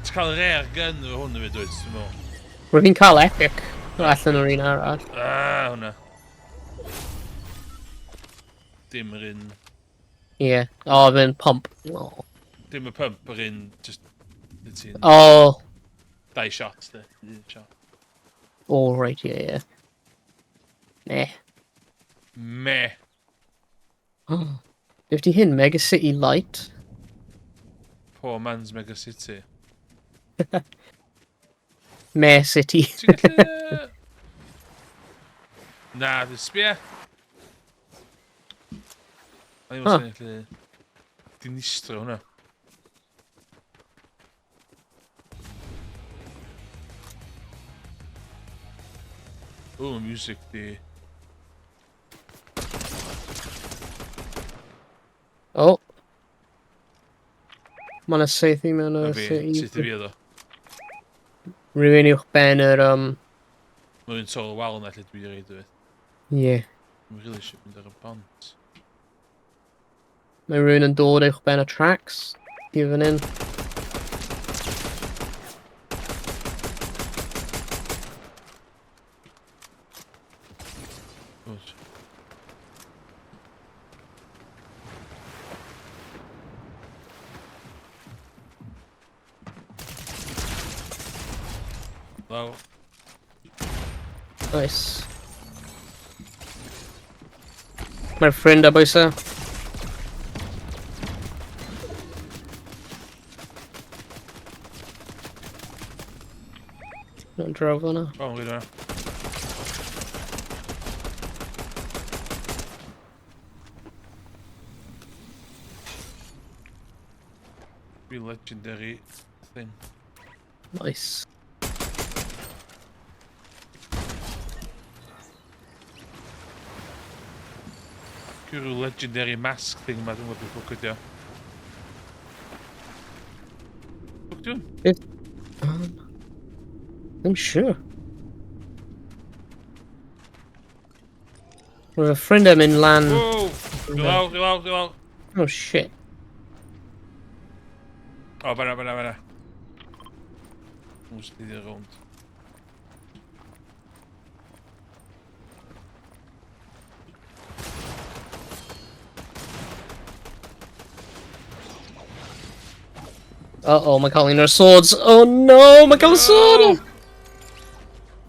Ti'n cael rare gun efo hwn hefyd, dwyt, dwi'n meddwl. Rwy'n fi'n cael epic allan o'r un arall. Ah, hwnna. Dim yr un... Ie. Yeah. O, oh, fe'n pump. Oh. Dim y pump, yr un... Just... Ti'n... Oh. Dau shot, de. Un shot. Oh, right, yeah, yeah. Meh. Meh. Oh. Beth di hyn? Mega City Light? Poor man's Mega City. Meh City. Ti'n gallu... Na, dwi'n sbio. A ddim yn gallu dinistro hwnna. O, mae music di... Oh. Mae yna saethu mewn y city. city. Sut i fi oedd o? Rhywun uwch ben yr... Mae'n un sol y wal yna lle dwi wedi reid o. Ie. Yeah. Dwi'n rili eisiau mynd ar y bont. Mae rhywun yn dod uwch ben y tracks. I fan hyn. Good. Lawr. Nice. Mae'r ffrind a bwysa. Not draw fyna. O, mae'n gwneud hwnna. Real legendary thing. Nice. Gyda legendary mask thing ma, dwi'n gwybod beth ffwc ydi o. Ffwc di hwn? I'm sure. Roedd y ffrind yn mynd lan... Whoa! Dwi lawr, dwi lawr, dwi lawr. Oh shit. O, fanna, fanna, fanna. Mwys di rownd. Uh-oh, mae'n cael un o'r swords. Oh no, mae'n cael y sword!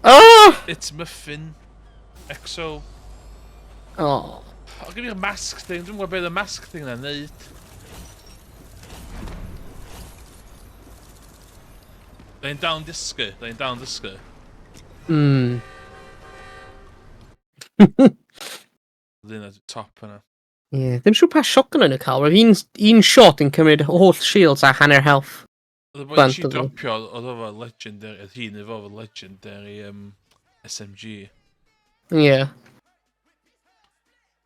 Ah! It's Muffin. EXO. Oh. O, gen i'r mask thing. Dwi'n gwybod beth y mask thing na'n neud. Da ni'n dal yn dysgu. Da ni'n dal yn dysgu. Dyna top yna. Yeah, ddim siŵr pa shotgun yn y cael. Roedd un, un shot yn cymryd holl shields a hanner health. Oedd y boi Bant nes i oedd o. dropio, oedd o fo legendary, oedd hi'n efo fo legendary SMG. Yeah.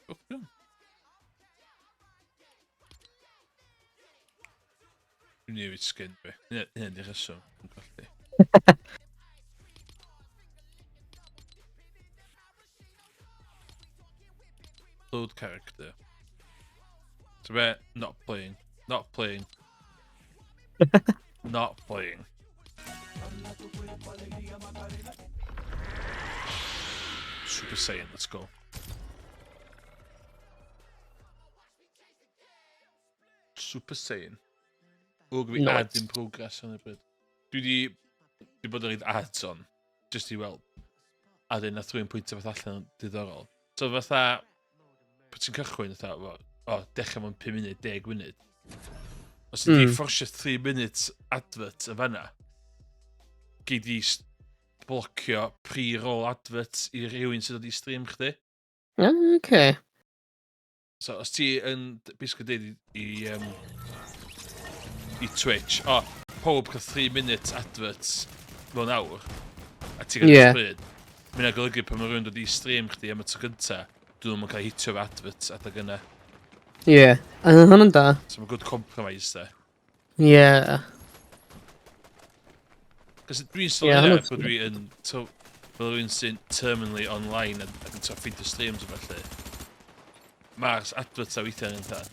Ffwc nhw. Dwi'n newid skin fi. Hynna di rheswm. Dwi'n colli. Load character. So be, not playing. Not playing. Not playing. Super Saiyan, let's go. Super Saiyan. O, gyda fi Nice. ads in progress yn y bryd. Dwi di, dwi bod yn reid ads on, just i weld. A dyn nath rhywun pwyntio beth allan diddorol. So fatha, pan ti'n cychwyn, fatha, o, o, dechrau mewn 5 munud, 10 munud. Os ti di fforsio 3 minutes advert yn fanna, gei di blocio pre-roll adverts i rhywun sydd wedi stream chdi. Ah, okay. So, os ti yn basically deud i Twitch, o, oh, pob cael 3 minute adverts mewn awr, a ti'n gael bryd, Mae hynna'n golygu pan mae rhywun dod i stream chdi am y tro gynta, dyn nhw'n cael hitio efo adverts adeg yna. Ie, yeah. A hwnna'n da. So mae'n good compromise de. Ie. Yeah. Cos dwi'n sylwi Ie, yeah, hwnna'n- bod dwi yn, so, fel rhywun sy'n terminally online ac yn trio ffeindio streams o felly. Mae'r adverts a weithiau yn fatha,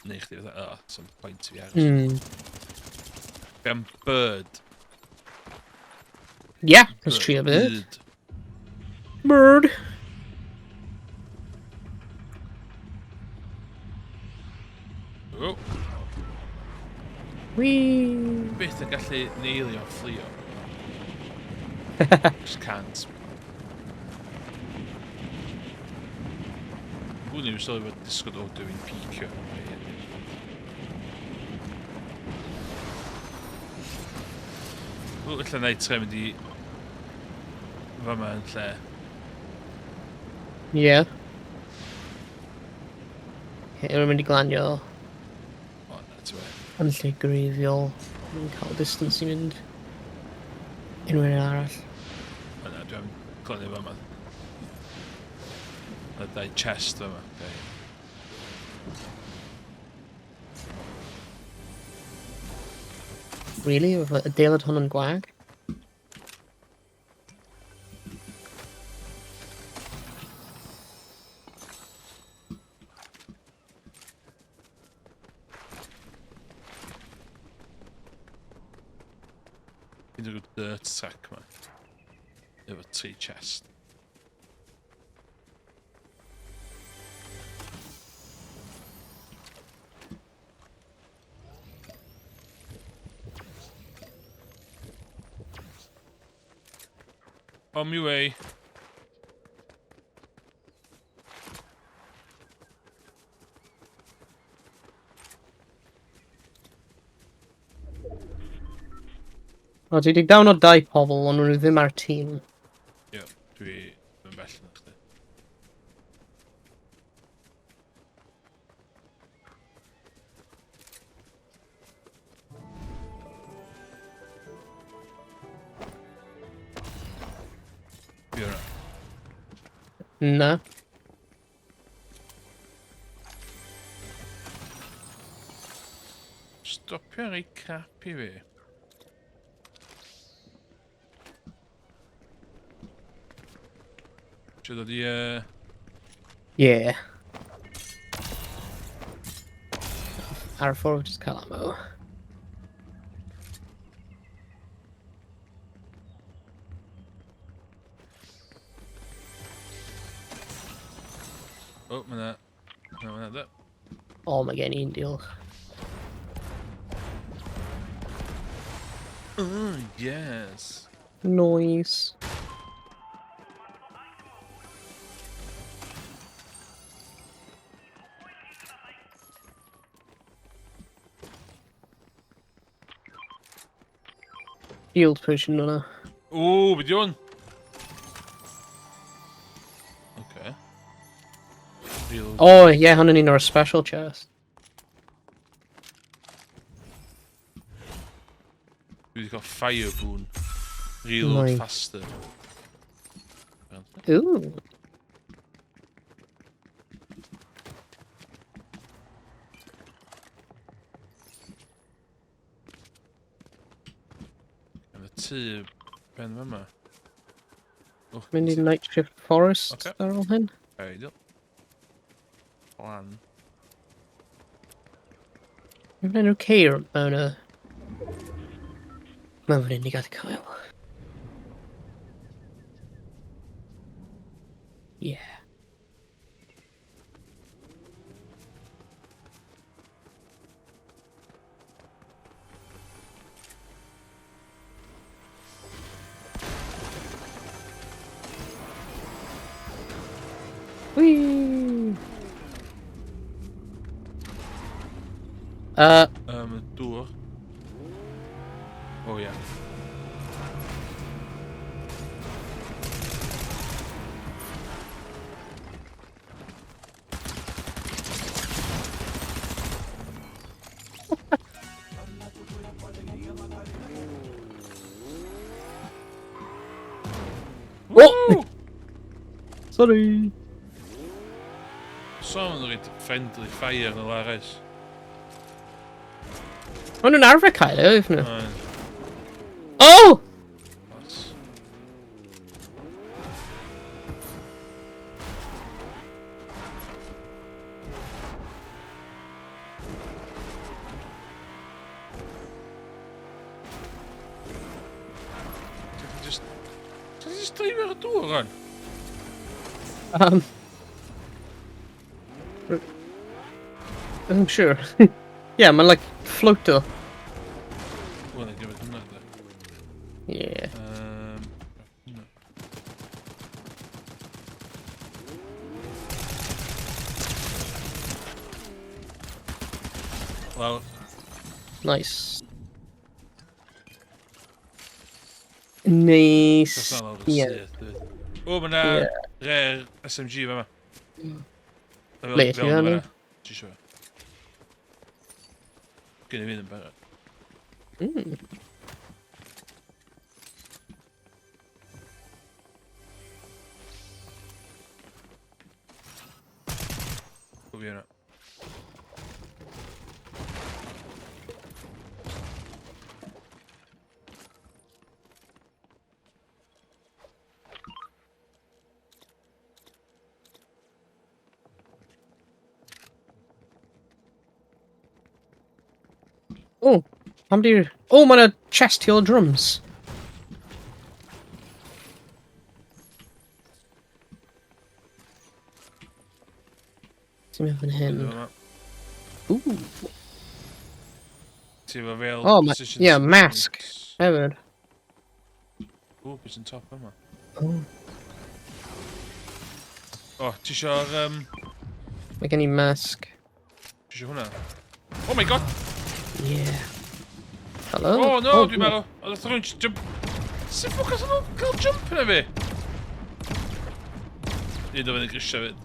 neu chdi fatha, oh, some point i fi aros. Be am bird? Yeah, let's trio bird. Bird. Bird. Oh, Whee! byth yn gallu neilio fflio. Just can't. Hwn yw sylwi fod disgwyl o dwi'n picio. O, ella na i tre mynd i fama yn lle. Yeah. Okay, rwy'n mynd i glanio O, na, ti'n we. yn lle greiddiol. Dwi'n cael distance i mynd unrhyw un arall. O na, dwi'n glanio fama. Na dau chest fama. Okay. Really? Oedd adeilad hwn yn gwag? Fi'n rhyw dirt sack ma. Efo tri chest. On my way. O, dwi wedi down o dau pobl, ond nhw ddim ar tîm. Ie, dwi yn bell yn chdi. Fi hwnna. Na. Stopio rei crap i fi. Isio dod i... Yeah. Ar y ffordd, just cael ammo. O, oh, mae 'na... Na, mae 'na da. O, mae gen i un, diolch. Oh, yes. Noise. Shield potion yna. O, be di hwn? Okay. Reload. O, oh, ie, yeah, hwn yn un o'r special chest. Dwi wedi cael fire boon. Reload Nice. faster. Ooh. Yn y tŷ ben fama. Oh, Mynd i Night Shift Forest Ocê. ar ôl hyn. Ideal. Plan. Mae'n unrhyw ceir mewn y... Mewn fan hyn i gael cael. Yeah. Whee! Dŵr. O, ie. Sorry. So ma'n rhaid friendly fire yn y lares. Maen nhw'n arfer cael e, oedden nhw? Oh! What? Just... Ti'n just dreifio'r dŵr o'n? I'm sure. Yeah, mae'n like floato. Wel, na gymryd hwnna, de. Yeah. Hwnna. Lawr. Nice. Nice. Dos na lawr yn syth, dwi. O, mae na rare SMG fa ma. Le, ti fan yna? Ti isio fe? Gen i fi yn barod. O fi yna. Oh, pam di'r... Oh, mae yna chest tu ôl drums. Ti'n mynd fan hyn? Ooh. Ti efo fel Oh, ma position yeah, mask. Hefyd. O, beth sy'n top yma? Oh. O, ti isio'r... Mae gen i mask. Ti isio hwnna? Oh my god! Yeah. Hello? Oh no, dwi'n meddwl. Oedd rhywun just jump... Sut ffwc os nhw'n cael jump yna fi? Un o fyny grisiau fyd.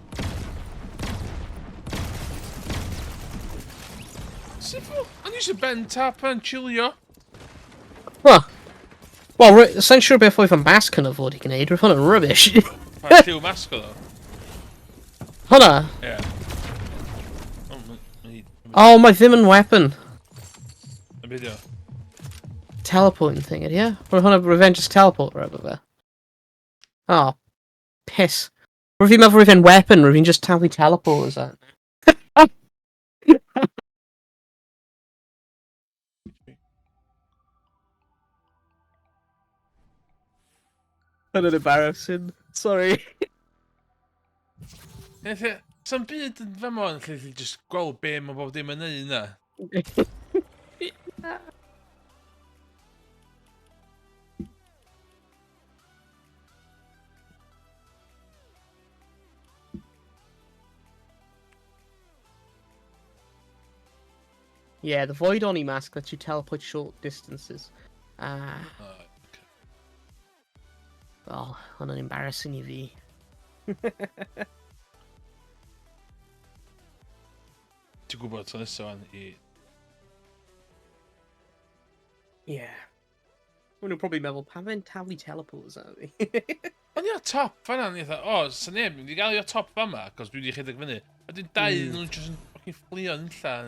Sut ffwc? O'n i eisiau ben tap yn chilio. Huh. Wel, sa'n siŵr beth oedd y mask yna fod i gwneud, roedd hwnna'n rubbish. Pa lliw mask oedd o? Hwnna? Ie. Oh, mae ddim yn weapon. Yn beth o? Teleporting thing, ydy e? Roedd hwnna Revenge's Teleport rhaid fe. Oh, piss. Roedd fi'n meddwl roedd e'n weapon, roedd fi'n just taflu teleporters at. Hwnna'n embarrassing. Sorry. Sa'n byd yn fama yn lle chi just gweld be mae bob dim yn neud na. Yeah, the Void Oni mask lets you teleport short distances. Ah. Oh, okay. Oh, hwnna'n embarrassing i fi. Ti'n gwybod tro nesaf fan i... Yeah. Maen nhw'n probably meddwl, pam fe'n taflu teleporters at fi? O'n i ar top fan'na, o'n i fatha, o, sa neb mynd i gael i o top fama, cos dwi wedi rhedeg fyny. A dyn dau nhw'n just yn fucking fflio yn lla.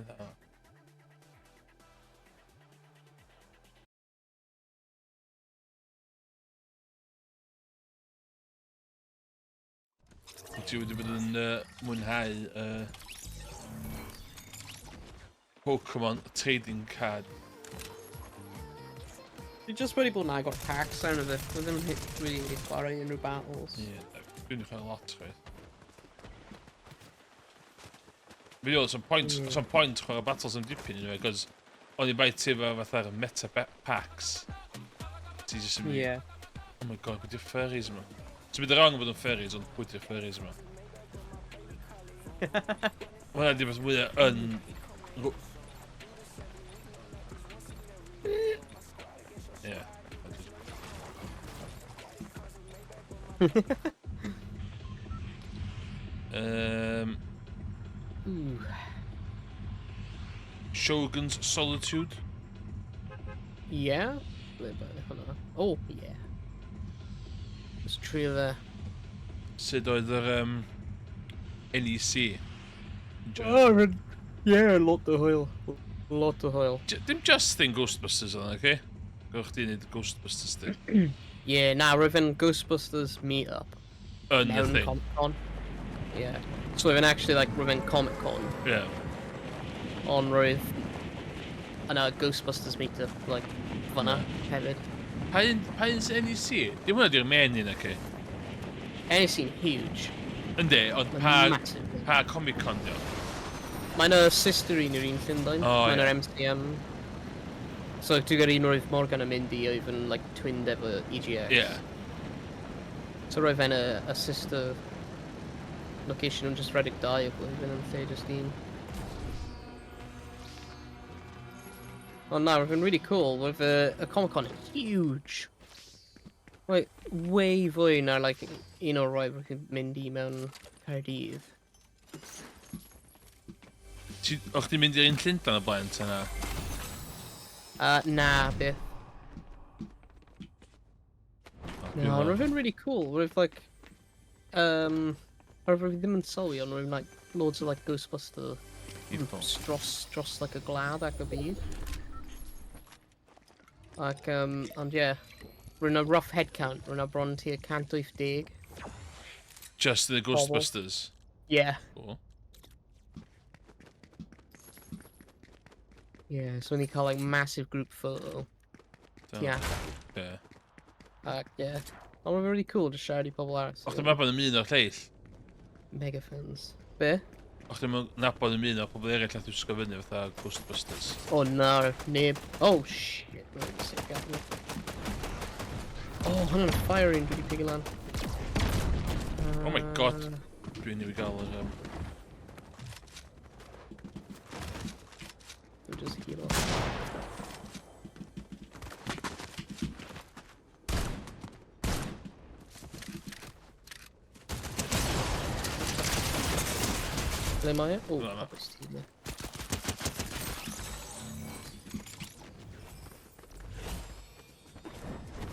Wyt ti wedi bod yn mwynhau Pokemon Trading Card? Dwi just wedi bod yn agor packs arno fe. Dwi ddim yn really wedi chwarae unrhyw battles. Ie, yeah, dwi'n chwarae lot chwaith. Fi oedd, some point, some point chwarae battles am dipyn anyway, cos o'n i bai ti efo fatha'r meta packs. Ti just yn mynd, oh my god, pwy di'r furries yma? Ti'n mynd wrong bod yn furries, ond pwy di'r furries yma? Mae hwnna di beth mwyaf yn... Ie. Ooh. Shogun's Solitude. Yeah? Ble ba hwnna? Oh, yeah. Let's trio fe. Sut oedd yr NEC? Oh, yeah, lot o hwyl. Lot o hwyl. Dim just thing Ghostbusters oedd, okay? Gwch chdi wneud Ghostbusters thing. Yeah, na, roedd fe'n Ghostbusters meet-up. Yn y Mewn thing. Comic Con. Yeah. So roedd fe'n actually, like, roedd fe'n Comic Con. Ond roedd yna Ghostbusters meet-up, like, fyna hefyd. Pa un sy'n NEC? Dim hwnna di'r main un, oce? NEC'n huge. Yndi, ond Mae'n pa, massive. pa Comic Con di o? Mae'n y sister un i'r un Llundain. O, Mae'n ie. yr MCM. So dwi'n gwybod un roedd Morgan yn mynd i oedd yn like, twinned efo EGX. So roedd fe'n y sister location yn just rhedeg dau o blwyddyn yn lle just un. Ond na, roedd fe'n really cool. Roedd y Comic Con yn huge. Like, way fwy na like, un o'r rai roedd yn mynd i mewn Caerdydd. O'ch ti'n mynd i'r un Llundain o blaen, ta na? Na, byth. O, No, dwi'n ond roedd fe'n really cool. Roedd like... Roedd fi ddim yn sylwi, ond roedd like, loads o like Ghostbuster People. groups dros like, y gwlad ac y byd. Ac, ond ie, yeah, roedd 'na rough head count, roedd 'na bron tua 180. Just the Pobl. Ghostbusters. Yeah. Cool. Yeah, so ni cael like massive group photo. Da. Yeah. Ac, yeah. Ond roedd really cool, just siarad i pobl arall. O'ch ti'n nabod yn un o'r lleill? Mega fans. Be? O'ch ti'n nabod yn un o'r pobl eraill nath wisgo fyny fatha Ghostbusters? Oh no, neb. Oh shit, right, sick at me. Oh, hwnna'n firing, dwi wedi pigo lan. Oh my God. Dwi'n newid gael yr... Dwi'n just heal off. Ble mae e? O, Fel 'na. pabell ti yna.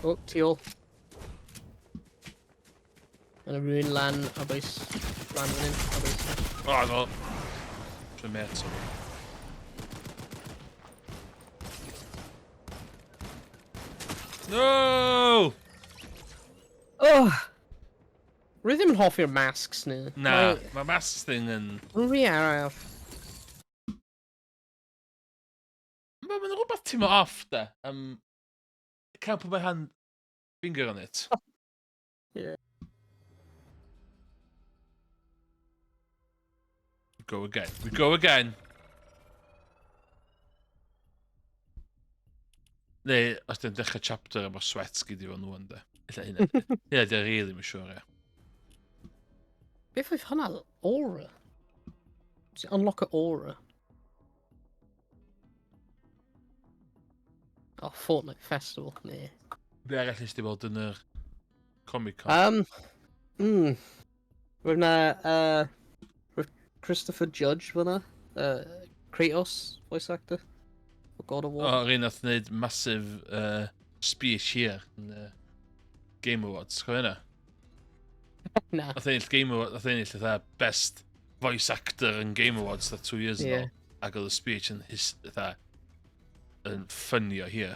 O, tu ôl. Yna rhywun lan ar bwys. Lan fan hyn, ar bwys. O, no. Dwi'n met o. No! Oh! Rwy ddim yn hoffi'r masks ni. Na, mae masks thing yn... Mae'n rhy araf. Mae'n rhywbeth teimlo off, de. I can't put my hand finger on it. We go again. We go again. Neu, os dyn dechrau chapter efo sweats gyd i fo nhw yn de. Ella hynna. Hynna di really mae'n siŵr, ie. Beth oedd hwnna? Aura? Just unlock a aura. Oh, Fortnite Festival. Ne. Be arall nes di weld yn yr Comic Con? Roedd na, roedd Christopher Judge fyna. Kratos, voice actor. O God of O, War. yr un nath wneud massive speech here yn Game Awards, chofio hynna? Na. Nath ennill Game Awards, nath ennill fatha Best Voice Actor yn Game Awards that 2 years ago. Ac oedd y speech yn his, fatha, yn funny o hir.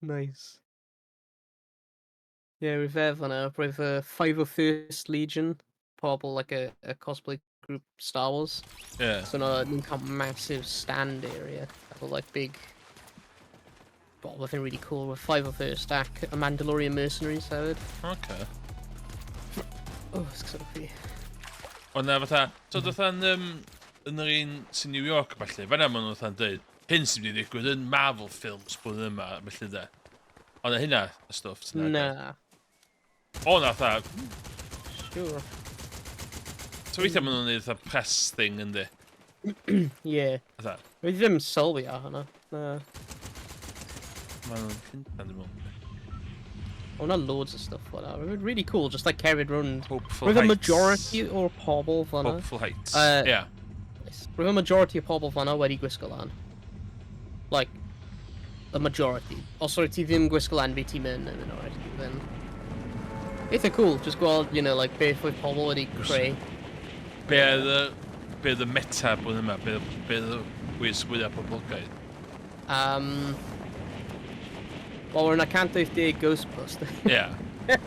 Nice. Yeah, roedd fe fyna. Roedd y 501st Legion, pobl like a cosplay group Star Wars. So na nhw'n cael massive stand area. Efo like big... Well, nothing really cool with 501st ac y Mandalorian Mercenaries hefyd. Okay. Oh, it's sort of fi. Ond na fatha, so fatha yn yr un sy'n New York a falle, fan'na maen nhw'n fatha'n dweud, hyn sy'n mynd i ddigwydd yn Marvel films blwyddyn yma, felly de. Ond na hynna, y stwff sy'n Na. O na, fatha, Sure. so weithiau maen nhw'n neud fatha press thing yndi. Yeah. Fatha, Fi ddim sylwi ar hwnna. Na. maen nhw'n Llundain, dwi'n meddwl. Oh, na loads of stuff fel 'na. Roedd really cool, just like cerdded rownd. Hopeful Roedd y Heights. majority o'r pobl fan'na. Hopeful Heights. Roedd y majority o pobl fan'na wedi gwisgo lan. Like, the majority. Os oedd ti ddim gwisgo lan, fi ti'n mynd yn minority then. Eitha cool, just gweld, you know, like, beth oedd pobl wedi creu. Be oedd y... Be oedd y meta blwyddyn yma? Be, be oedd y wisg fwyaf poblogaidd? Wel, we're yna 180 Ghostbuster. Ie. Yeah.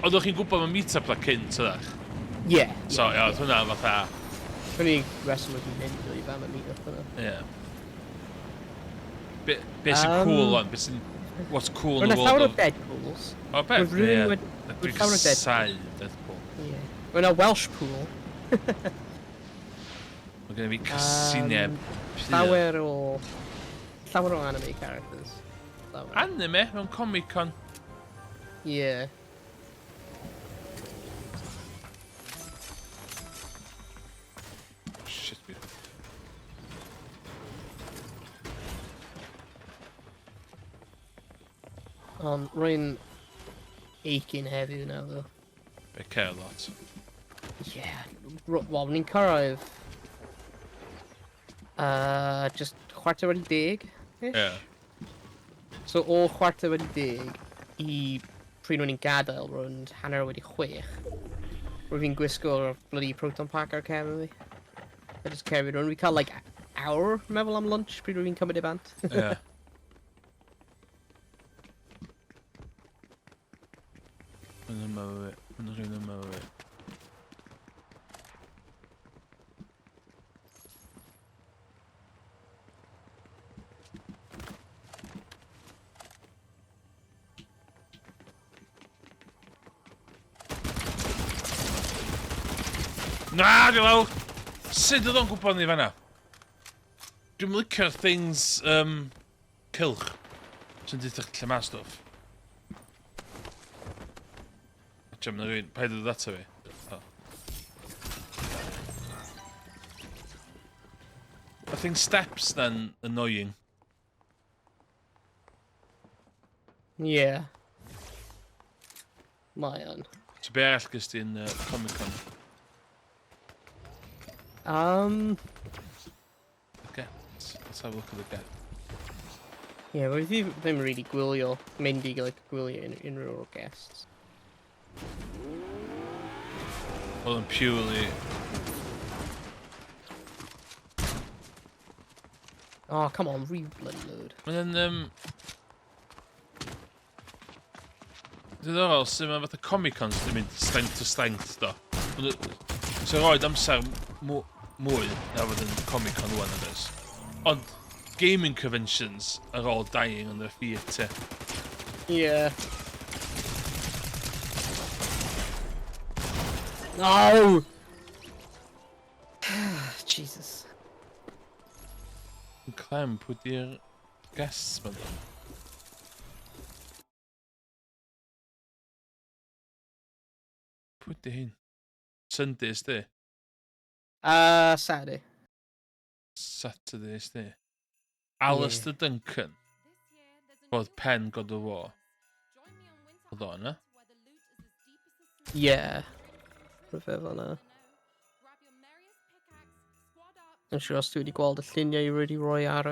Oeddech chi'n gwybod am y meet-up na cynt, ydych? Ie. So, ie, oedd hwnna fatha... Hwn i'n reswm wedi mynd i fam y meet-up yna. Ie. Be, be sy'n cool on? Be sy'n... What's cool in the world llawer o Deadpools. O, be? Ie. Dwi'n casau Deadpool. Ie. Mae yna Welsh Pool. Mae gen i fi casineb. Llawer o... Llawer o anime characters. Llawer. Anime? Mewn Comic Con? Ie. Yeah. Shit, fi. Ond rwy'n aching heddiw nawr, though. Be care lot. Yeah. Wel, ni'n cyrraedd... Just 10:15 ish? Yeah. So o 10:15 i pryd o'n i'n gadael rownd 6:30, rwy'n fi'n gwisgo'r bloody proton pack ar cefn fi. A just cerdded rownd. Fi cael like awr, meddwl am lunch pryd rwy'n fi'n cymryd e bant. Yeah. Mae'n yma fe. Mae'n rhywun yma fe. Na, di lawr! Sut oedd o'n gwybod ni fanna? Dwi'n licio'r things cylch sy'n deutha chdi lle ma stwff. Jam na rhywun, paid â dod ato fi. Oh. I think steps na'n annoying. Yeah. Mae o'n. So be arall gys ti yn Comic Con? Okay, let's have a look at the get. Yeah, but fi ddim really gwylio, mynd i like, gwylio unrhyw o'r guests. Oedd yn purely... Oh, come on, re-bloody load. Mae'n... Diddorol, sy'n mae fatha Comic Con sy'n mynd strength to strength, do. So roed amser mwy na fod yn Comic Con wan, oes. Ond gaming conventions are all dying on their feet, te. Yeah. No! Jesus. Clem, pwy di'r guests ma ddo? Pwy di hyn? Sunday, ysdi? Saturday. Saturday, ysdi? Alistair Duncan. Oedd pen God of War. Oedd o yna? Yeah. Rhyfedd fel yna. Yn siŵr os dwi wedi gweld y lluniau i wedi rhoi ar...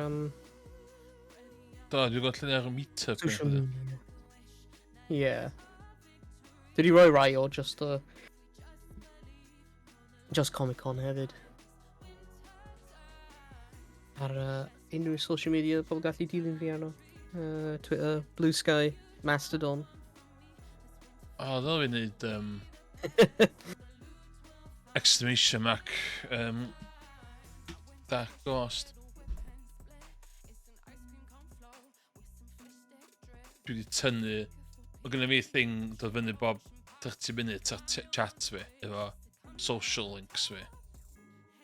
Do, dwi'n gweld lluniau ar y meet-up. Social media. Yeah. Dwi wedi rhoi rai o just just Comic Con hefyd. Ar unrhyw social media pobl gallu dilyn fi arno. Twitter, Blue Sky, Mastodon. O, oh, ddylai fi wneud exclamation mark Dark Ghost. Dwi wedi tynnu... Mae gennym fi thing dod fyny bob 30 munud ar chat fi, efo social links fi.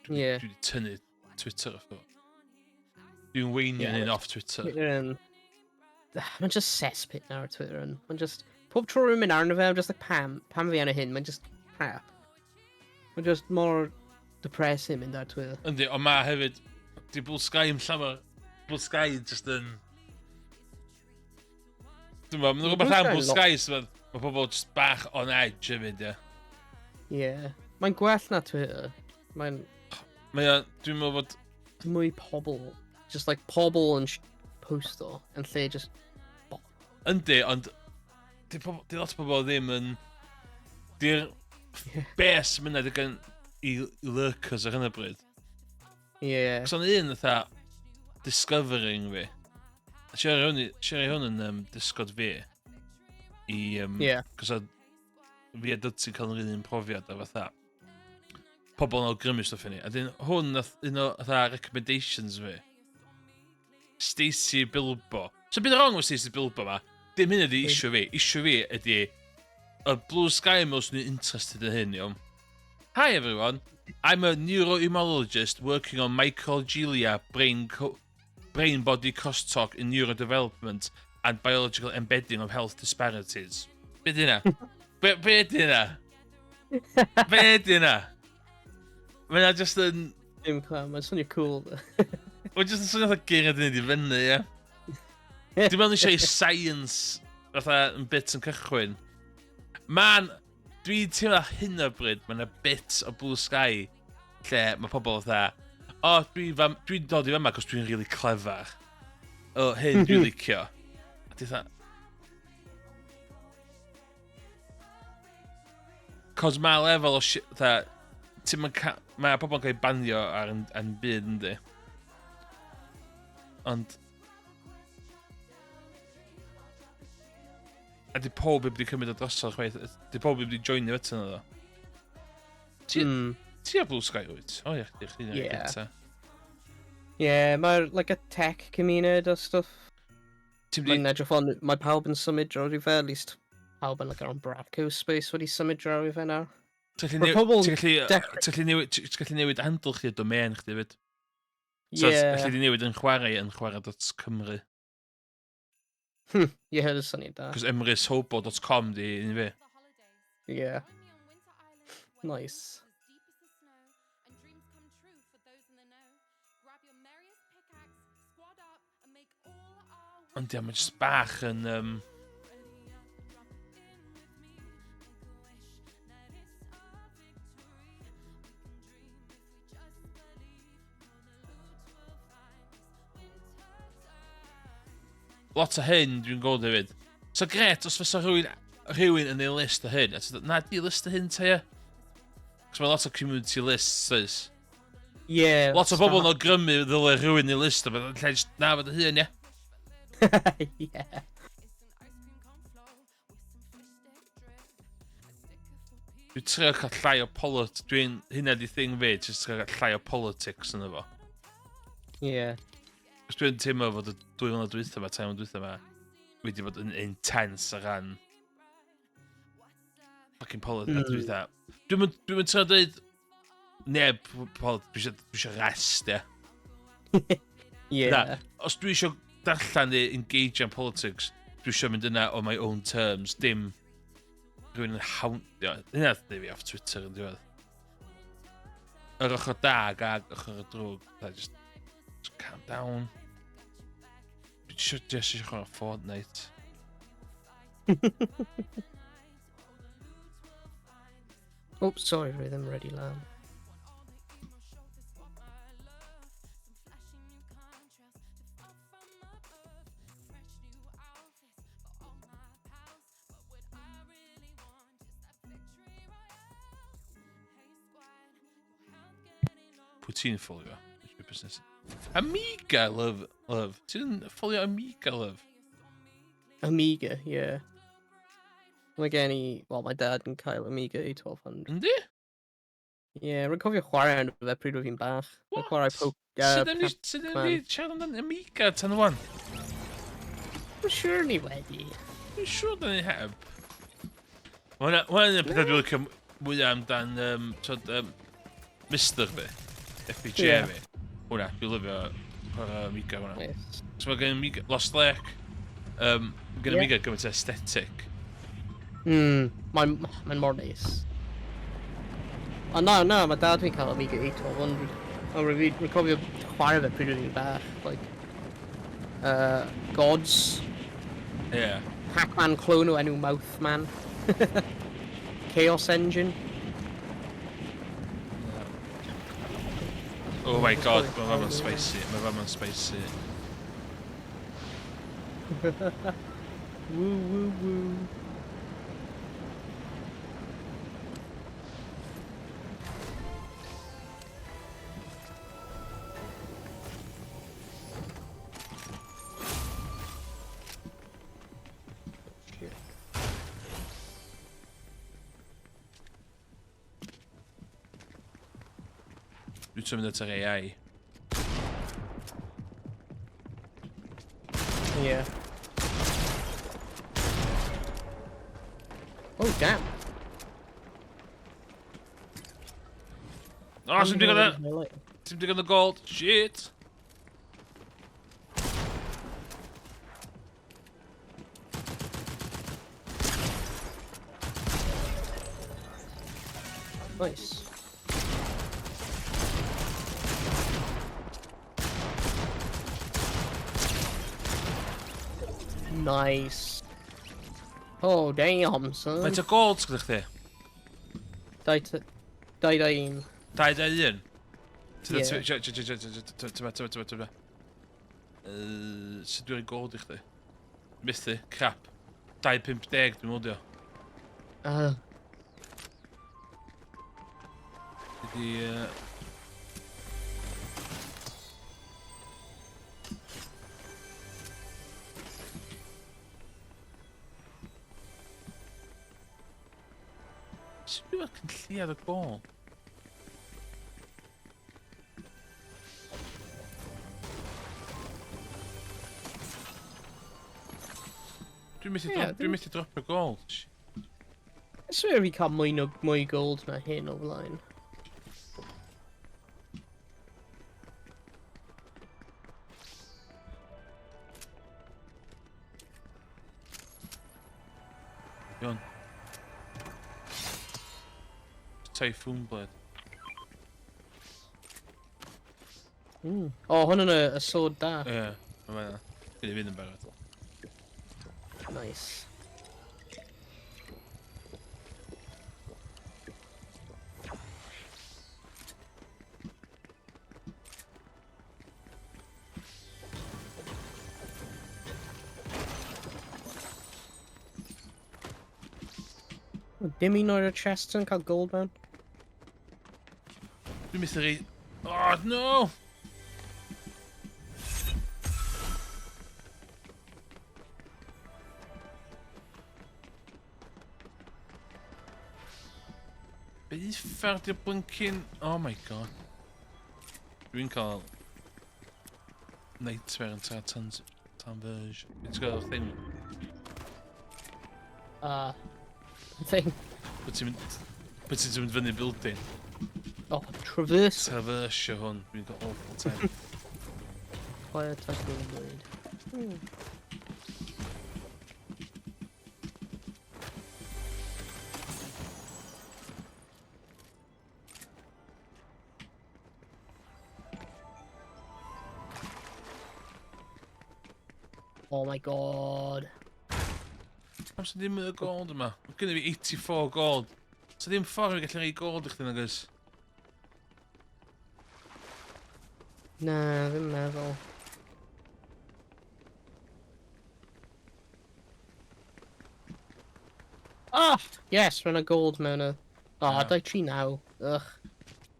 Dwi wedi tynnu Twitter off fo. Dwi'n weinio hyn off Twitter. Twitter yn... Mae'n just cesspit nawr, Twitter yn. Mae'n just... Pob tro rwy'n mynd arno fe, I'm just like, pam? Pam fi arno hyn? Mae'n just crap. Mae'n just more depressing mynd ar Twitter. Yndi, ond mae hefyd... Di Blue Sky yn llawer... Blue Sky just yn... Dwi'n meddwl, mae'n rhywbeth am Blue Sky, so mae pobl just bach on edge hefyd, ie. Ie. Mae'n gwell na Twitter. Mae'n... Mae o, dwi'n meddwl bod... Mwy pobl. Just like pobl yn posto, yn lle just... Yndi, ond... Di, di lot o bobl ddim yn... Di'r bes mynd digon i lurkers ar hyn o bryd. Ie. Yeah. Cos o'n un fatha discovering fi. Siarad hwn, siarad hwn yn Discord fi. I, yeah. Cos fi a Dudley cael yr un profiad a fatha pobl yn awgrymu stwff i ni. A dyn hwn nath un o fatha recommendations fi. Stacey Bilbo. So byd wrong with Stacey Bilbo ma. Dim hyn ydi issue fi. Issue fi ydi y Blue Sky most ni interested in hyn, iawn. Hi everyone, I'm a neuroimmunologist working on microglia brain-body crosstalk in neurodevelopment and biological embedding of health disparities. Be di hynna? Be di hynna? Be di hynna? Mae hynna just yn... Dim clem, mae'n swnio cool. Mae'n just yn swnio fatha geiriau dyn ni di fyny, ie. Dwi'n meddwl eisiau science fatha yn bit yn cychwyn. Man, dwi'n teimlo ar hyn o bryd, mae yna bit o Blue Sky lle mae pobl fatha, o, oh, dwi'n dwi dod i fama cos dwi'n really clever. O, oh, hyn dwi'n licio. A dwi'n fatha... Cos mae lefel o shit, fatha, ti'n mynd ca... Mae pobl yn cael eu banio ar yn byd, yndi? Ond... A di pob wedi cymryd o drosodd chwaith. Di pob wedi joinio eto yna ddo. Ti, ti ar Blue Sky wyt? O ie, chdi, chdi'n Ie. yeah. Gyta. Yeah, mae'r, like, a tech cymuned a stuff. Ti'n mynd Mae'n edrych fel, mae pawb yn symud draw i fe, at least pawb yn, like, ar Bradco space wedi symud draw i fe nawr. Ti'n gallu Mae newid, pobl ti'n gallu, dechrau- ti'n gallu newid, ti'n gallu newid handle chdi a domain chdi hefyd. So, Yeah. allu di newid yn chwarae yn chwarae.cymru. Ie, yeah, syniad da. Cos emryshobo.com di un fi. Yeah. Nice. Ond ia, mae jyst bach yn... Lot o hyn dwi'n gweld hefyd. So gret, os fysa rhywun yn ei list o hyn, a ti'n dweud, na, di list o hyn ta ie. Cos mae lot o community lists, oes. Yeah. Lot o bobl yn awgrymu ddyle rhywun i list o beth, lle jyst na fod y hun, ie. Yeah. Dwi'n trio cael llai o polit... Dwi'n... Hynna di thing fi, jyst trio cael llai o politics yn efo. Yeah. Cos dwi'n teimlo fod y 2 mlynedd dwytha yma, 3 mlynedd dwytha yma, wedi bod yn intense ar ran fucking politics. Mm. Dwi'n mynd trio dweud neb, dwi eisiau rest, ie. Na, os dwi eisiau darllen neu engage in politics, dwi eisiau mynd yna on my own terms, dim rhywun yn houndio. Hynna dweud fi off Twitter yn diwedd. Yr ochr da ag ochr y drwg. Just calm down. Dwi just eisiau chwarae Fortnite. Oops, sorry, rwy ddim ready lan. Pwy ti'n ffolio? Which business? Amiga Love. Love. Ti'n ffolio Amiga Love? Amiga, yeah. Mae gen i, well, mae dad yn cael Amiga A1200. Yndi? Yeah, rwy'n cofio chwarae arno fe pryd oedd fi'n bach. Rwy'n chwarae What? po Sut sut Pac-Man. ni siarad amdan Amiga tan wan? I'm sure ni wedi. Dwi'n siŵr da ni heb. Mae hwnna un o'r pethau dwi'n licio mwyaf amdan, tyd, Mister fi. FPGA fi. Hwnna, dwi'n lyfio chwarae Amiga hwnna. Nice. So mae gen Amiga, Lost Lake, gen Amiga gymaint o aesthetic. Mae'n mor neis. Ond na, mae dad fi'n cael Amiga A1200. O, rwy'n cofio chwarae fe pryd oedd fi'n bach. Like, Gods, Pac-Man clone o enw Mouthman. Chaos Engine. Oh my God, mae fama'n spicy, mae fama'n spicy. Woo, woo, woo. Dwi'n symud at yr AI. Yeah. Oh, damn. Oh, sy'n digon o... Sy'n digon o gold. Shit! Nice. Nice. Oh, damn, son. Faint o gold sgynnych chdi? 2 2 1. 2 2 1? Ie. Tyma, tyma, tyma, tyma. Sut dwi'n rhoi gold i chdi? Methu, crap. 2.50 dwi'n meddwl dio. Ydi... Sut dwi'n cynlliad o gold? Dwi'n methu Ie, dwi'n methu dropio gold. I swear fi cael mwy, no, mwy gold na hyn o flaen. Iawn. Typhoon Blade. O, oh, hwn yn y sword da. Ie, mae yna. Gyd i fynd yn barod. Nice. O, dim un o'r chests yn cael gold mewn. Dwi'n methu rei... Oh, no! Be uffar di'r blinking... Oh my God. Dwi'n cael nightmare yn ta tan tan verge. It's got a thing. Thing. But ti'n mynd fyny building. Oh, traverse. Traversio hwn. Dwi'n cael awful time. Fire Typhoon Blade. Oh my God. Pam sy'n ddim y gold yma? Mae gen i fi 84 gold. So ddim ffordd i gallu rhoi gold i chdi nagos? Na, ddim meddwl. Ah! Yes, mae'n a gold mewn y... Oh, Ah. 2 3 9. Ugh.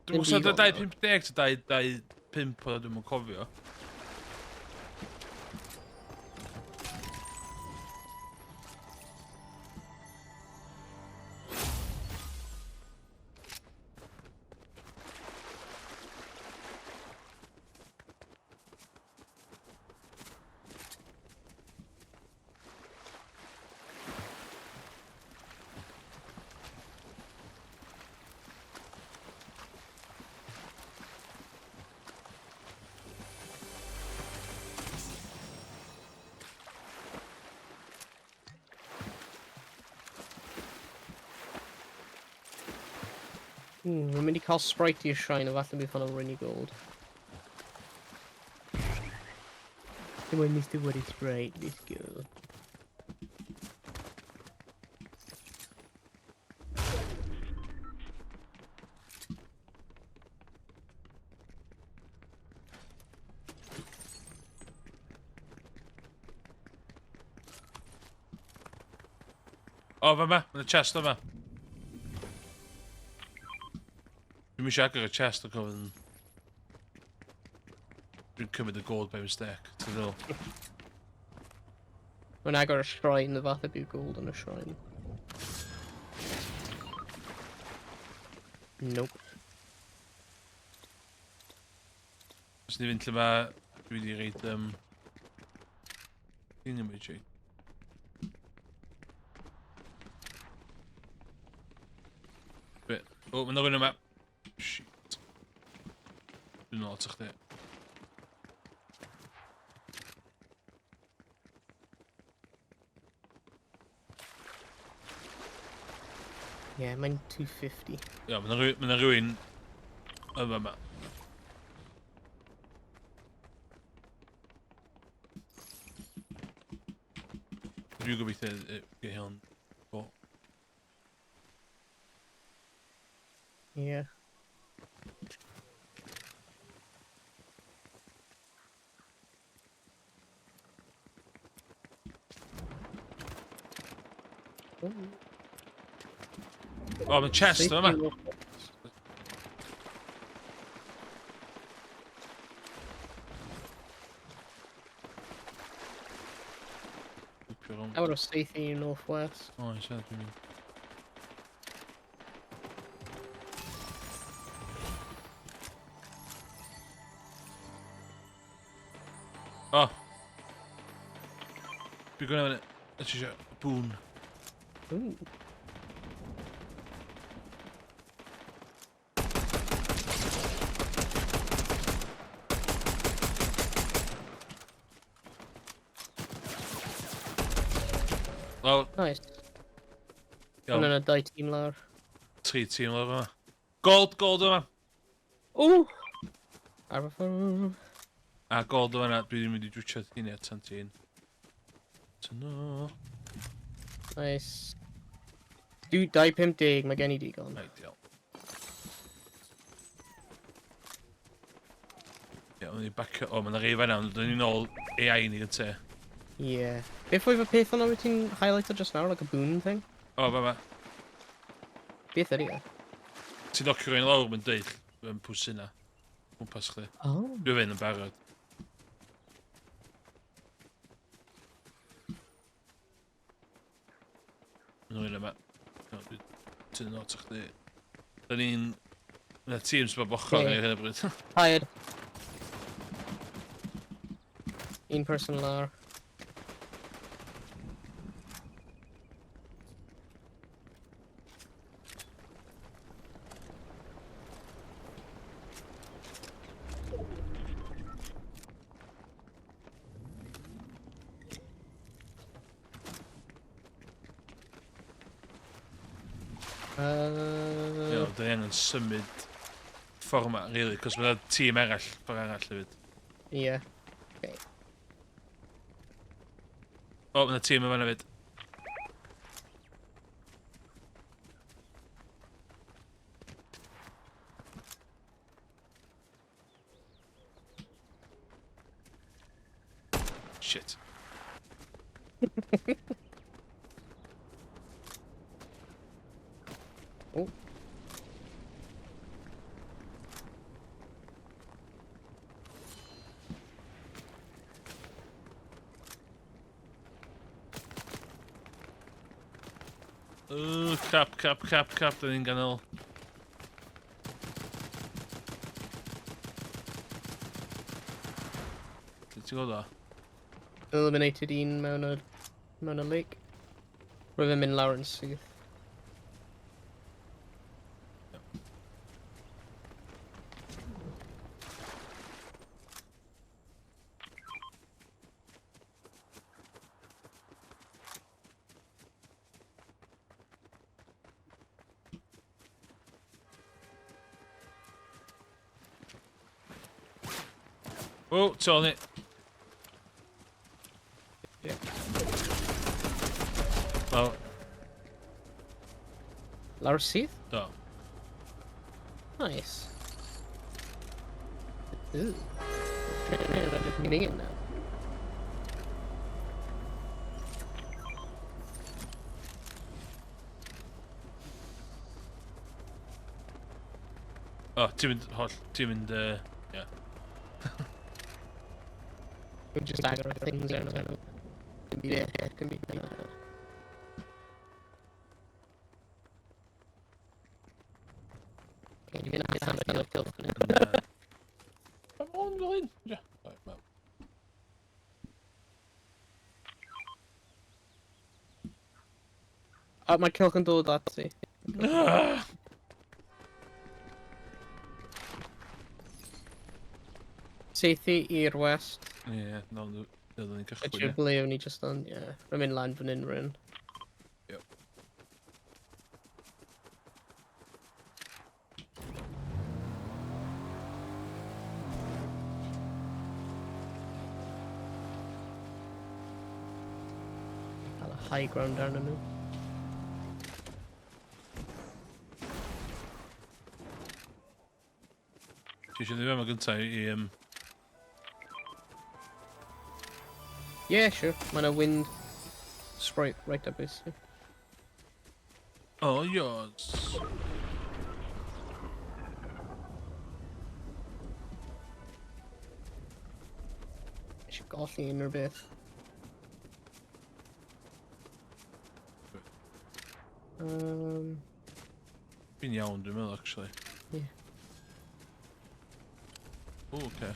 Dwi'n Dim gwybod byd ond 2.50 ta 2.25 oedd dwi'n cofio. Mae'n mynd i cael sprite i'r shrine a falle bydd hwnna'n really gold. Come on, Mr. What is Sprite, let's go. O, fa ma, yn y chest yma. Dwi'n eisiau agor y chest o gofyn. Dwi'n cymryd y gold by mistake. Ti'n ddol. Mae'n agor y shrine, y fath o bydd gold yn y shrine. Nope. Os ni fynd lle mae dwi wedi reid... Thingamajig. Be? O, mae'n rhywun yma. Shit. Dwi'n ôl at chdi. Yeah, mae'n 250. Ia, mae rhywun yma yma. Dwi'n gobeithio i hwn. O. Yeah. O, mae chest yma. Out of safety northwest. O, eisiau dwi'n mynd. O! Dwi'n gwneud fyny. Ti eisiau boon. Ooh. Lawr. Nice. Iawn. Hwna'n y dau tîm lawr. Tri tîm lawr yma. Gold, gold yma. Ooh! Ar fy ffordd. A gold yma na, dwi ddim wedi drwtio hynny at tan ti'n. Tyno. Nice. Dwi 250, mae gen i digon. Ideal. Ie, o'n i bacio... O, mae'n rei fan'na, ond dyn ni'n ôl AI ni gynta. Yeah. Beth oedd y peth yna wyt ti'n highlighto just now, like a boon thing? O, fa fa. Beth ydy e? Ti'n docio rwy'n lawr, mae'n deud, yn pwys yna. Gwmpas chdi. Oh. Dwi'n fynd yn barod. Mae'n rwy'n yma. No, dwi'n tynnu not chdi. Da ni'n... Mae teams bob ochr ni ar hyn o bryd. Tired. Un person lawr. Ie, da ni angen symud ffordd yma, really, cos mae tîm arall, ffordd arall hefyd. Yeah. O, mae tîm yma hefyd. Shit. Oh. Ooh, crap, crap, crap, crap, da ni'n ganol. Lle ti'n gweld o? Eliminated un mewn y lake. Roedd e'n mynd lawr yn syth. O, tu ôl ni. Ie. Wel, Lawr syth? do. Nice. Ooh. Now. O, ti'n mynd, holl, ti'n mynd, ie. We just aggro things out of it. Can be there, can be there. Okay, dwi'n mynd allan o'r kill. Pa mor fel cael un? Ie. Right, well. A mae cylch yn dod at ti. Ah! Seithi i'r west. Ie, yeah, no, oedden ni'n cychwyn. Ydy'r ble o'n i just on, ie. Yeah. Rwy'n mynd lan fan hyn rhywun. Yep. Cael y high ground arnyn nhw. Ti eisiau ddim yma gyntaf i... Yeah, sure. Mae yna wind sprite right up his. Oh, yours. Eisiau golli unrhyw beth. Fi'n iawn, dwi'n meddwl, actually. Yeah. Oh, okay.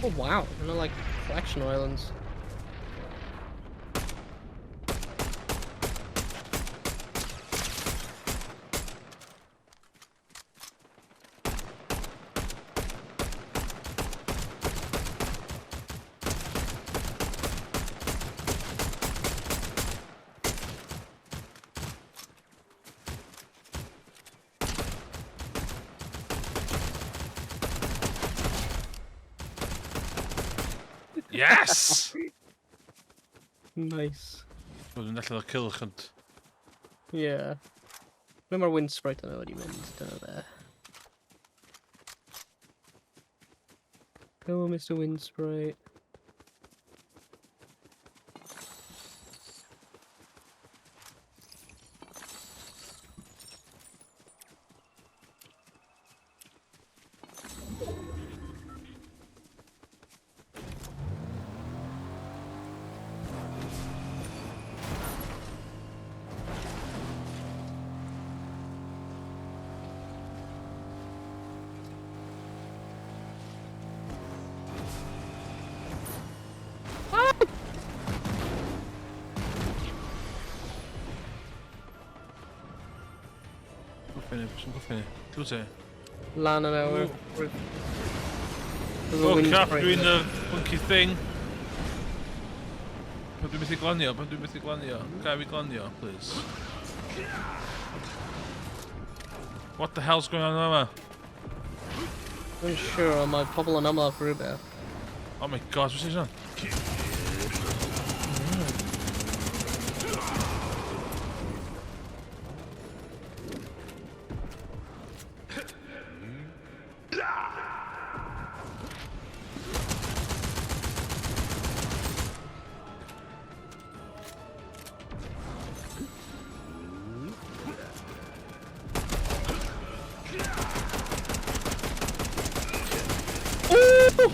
Oh wow, they're like collection islands. Yes! Nice. Wel, dwi'n allan o'r cylch, ond... Yeah. Ble mae'r wind sprite yna wedi mynd? Dyna fe. Hello, Mr. Wind Sprite. Glwt e? Lan yn awr. Oh crap, dwi'n y funky thing. Pan dwi'n methu glanio, pan dwi'n methu glanio. Ga fi glanio, please. What the hell's going on yma? I'm sure, ond mae pobl yn ymladd rhywbeth. Oh my god, what's this on? Ooh!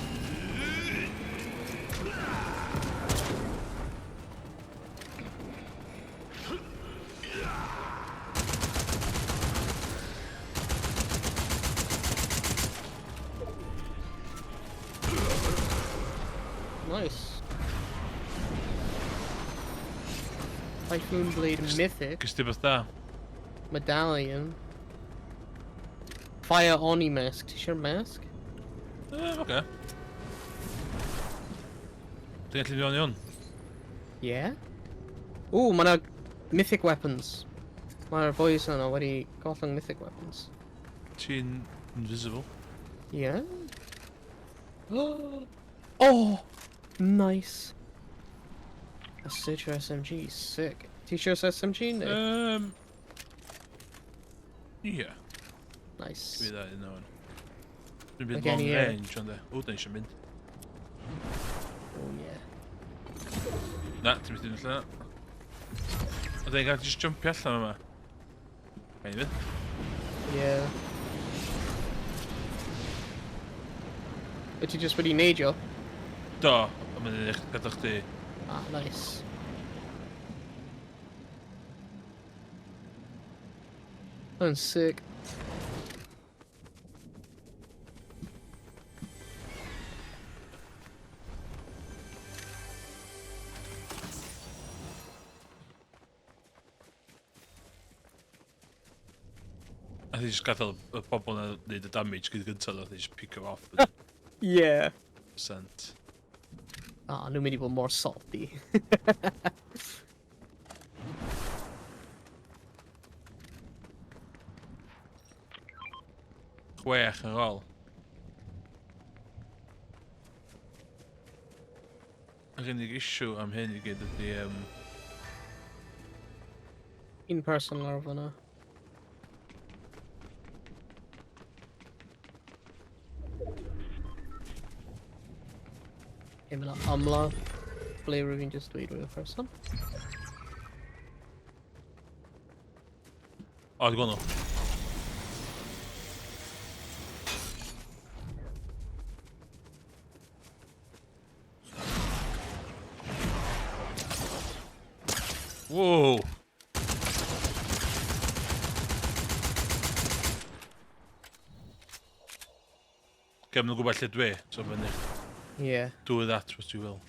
Nice. Typhoon Blade Mythic. Gys ti beth da? Medallion. Fire Oni Mask. Ti eisiau'r mask? Oce. Ti'n gallu mynd i hwn? Yeah. Ooh, mae 'na mythic weapons. Mae'r boys yna wedi gollwng mythic weapons. Ti'n invisible. Yeah. Oh! Nice. A Citra SMG, sick. Ti eisiau SMG neu? Yeah. Nice. Dwi dda un o'n. Dwi'n mynd Mae gen long i, range, ond e. O, da eisiau mynd. Oh yeah. Na, ti'n mynd allan na. O, da ni'n cael just jumpio allan yma. Ga i fynd? Yeah. Wyt ti just wedi neidio? Do, ond mae'n edrych gadael chdi. Ah, nice. Mae'n sick. A thi just gadael y bobl na wneud y damage gyda gyntaf, nath i just pick her off. Yeah. Percent. Ah, nhw'n mynd i bod mor salty. 6 ar ôl. Yr unig issue am hyn i gyd ydy... Un person lawr fyna. Ie, mae 'na ymladd ble rwy'n just dweud rwy'n person. O, dwi'n gweld nhw. Whoa! Oce, maen nhw'n gwybod lle dwi, so fyny. Yeah. Do with that what you will.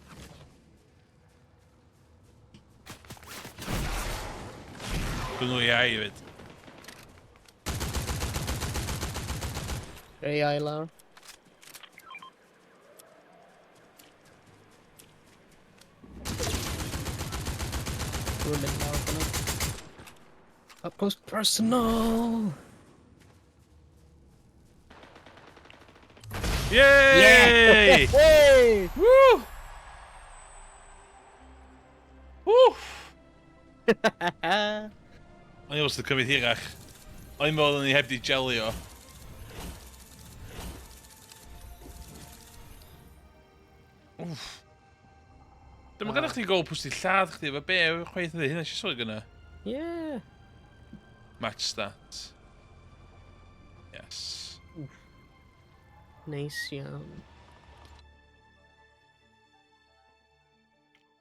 Dwi'n nhw AI hefyd. AI lawr. Dwi'n mynd lawr fyna. Up close personal! Yay! Hey! Woo! Woo! O'n i wastad cymryd hirach. O'n i'n meddwl o'n i heb di jelio. Wff. Dyma gyda chdi gol pwys di lladd chdi efo be, chwaith ydy hynna, eisiau sôn gyna. Yeah. Match stats. Yes. Neis iawn.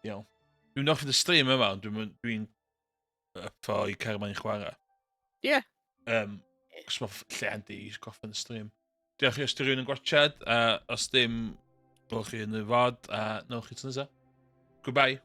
Iawn. Dwi'n off y stream yma, ond dwi'n dwi up for i cael mae'n chwarae. Yeah. Cos mae lle handi i gorffen y stream. Diolch i os di rhywun yn gwachad, a os dim, gwelwch chi yn y fod, a newch chi tro nesa. Goodbye.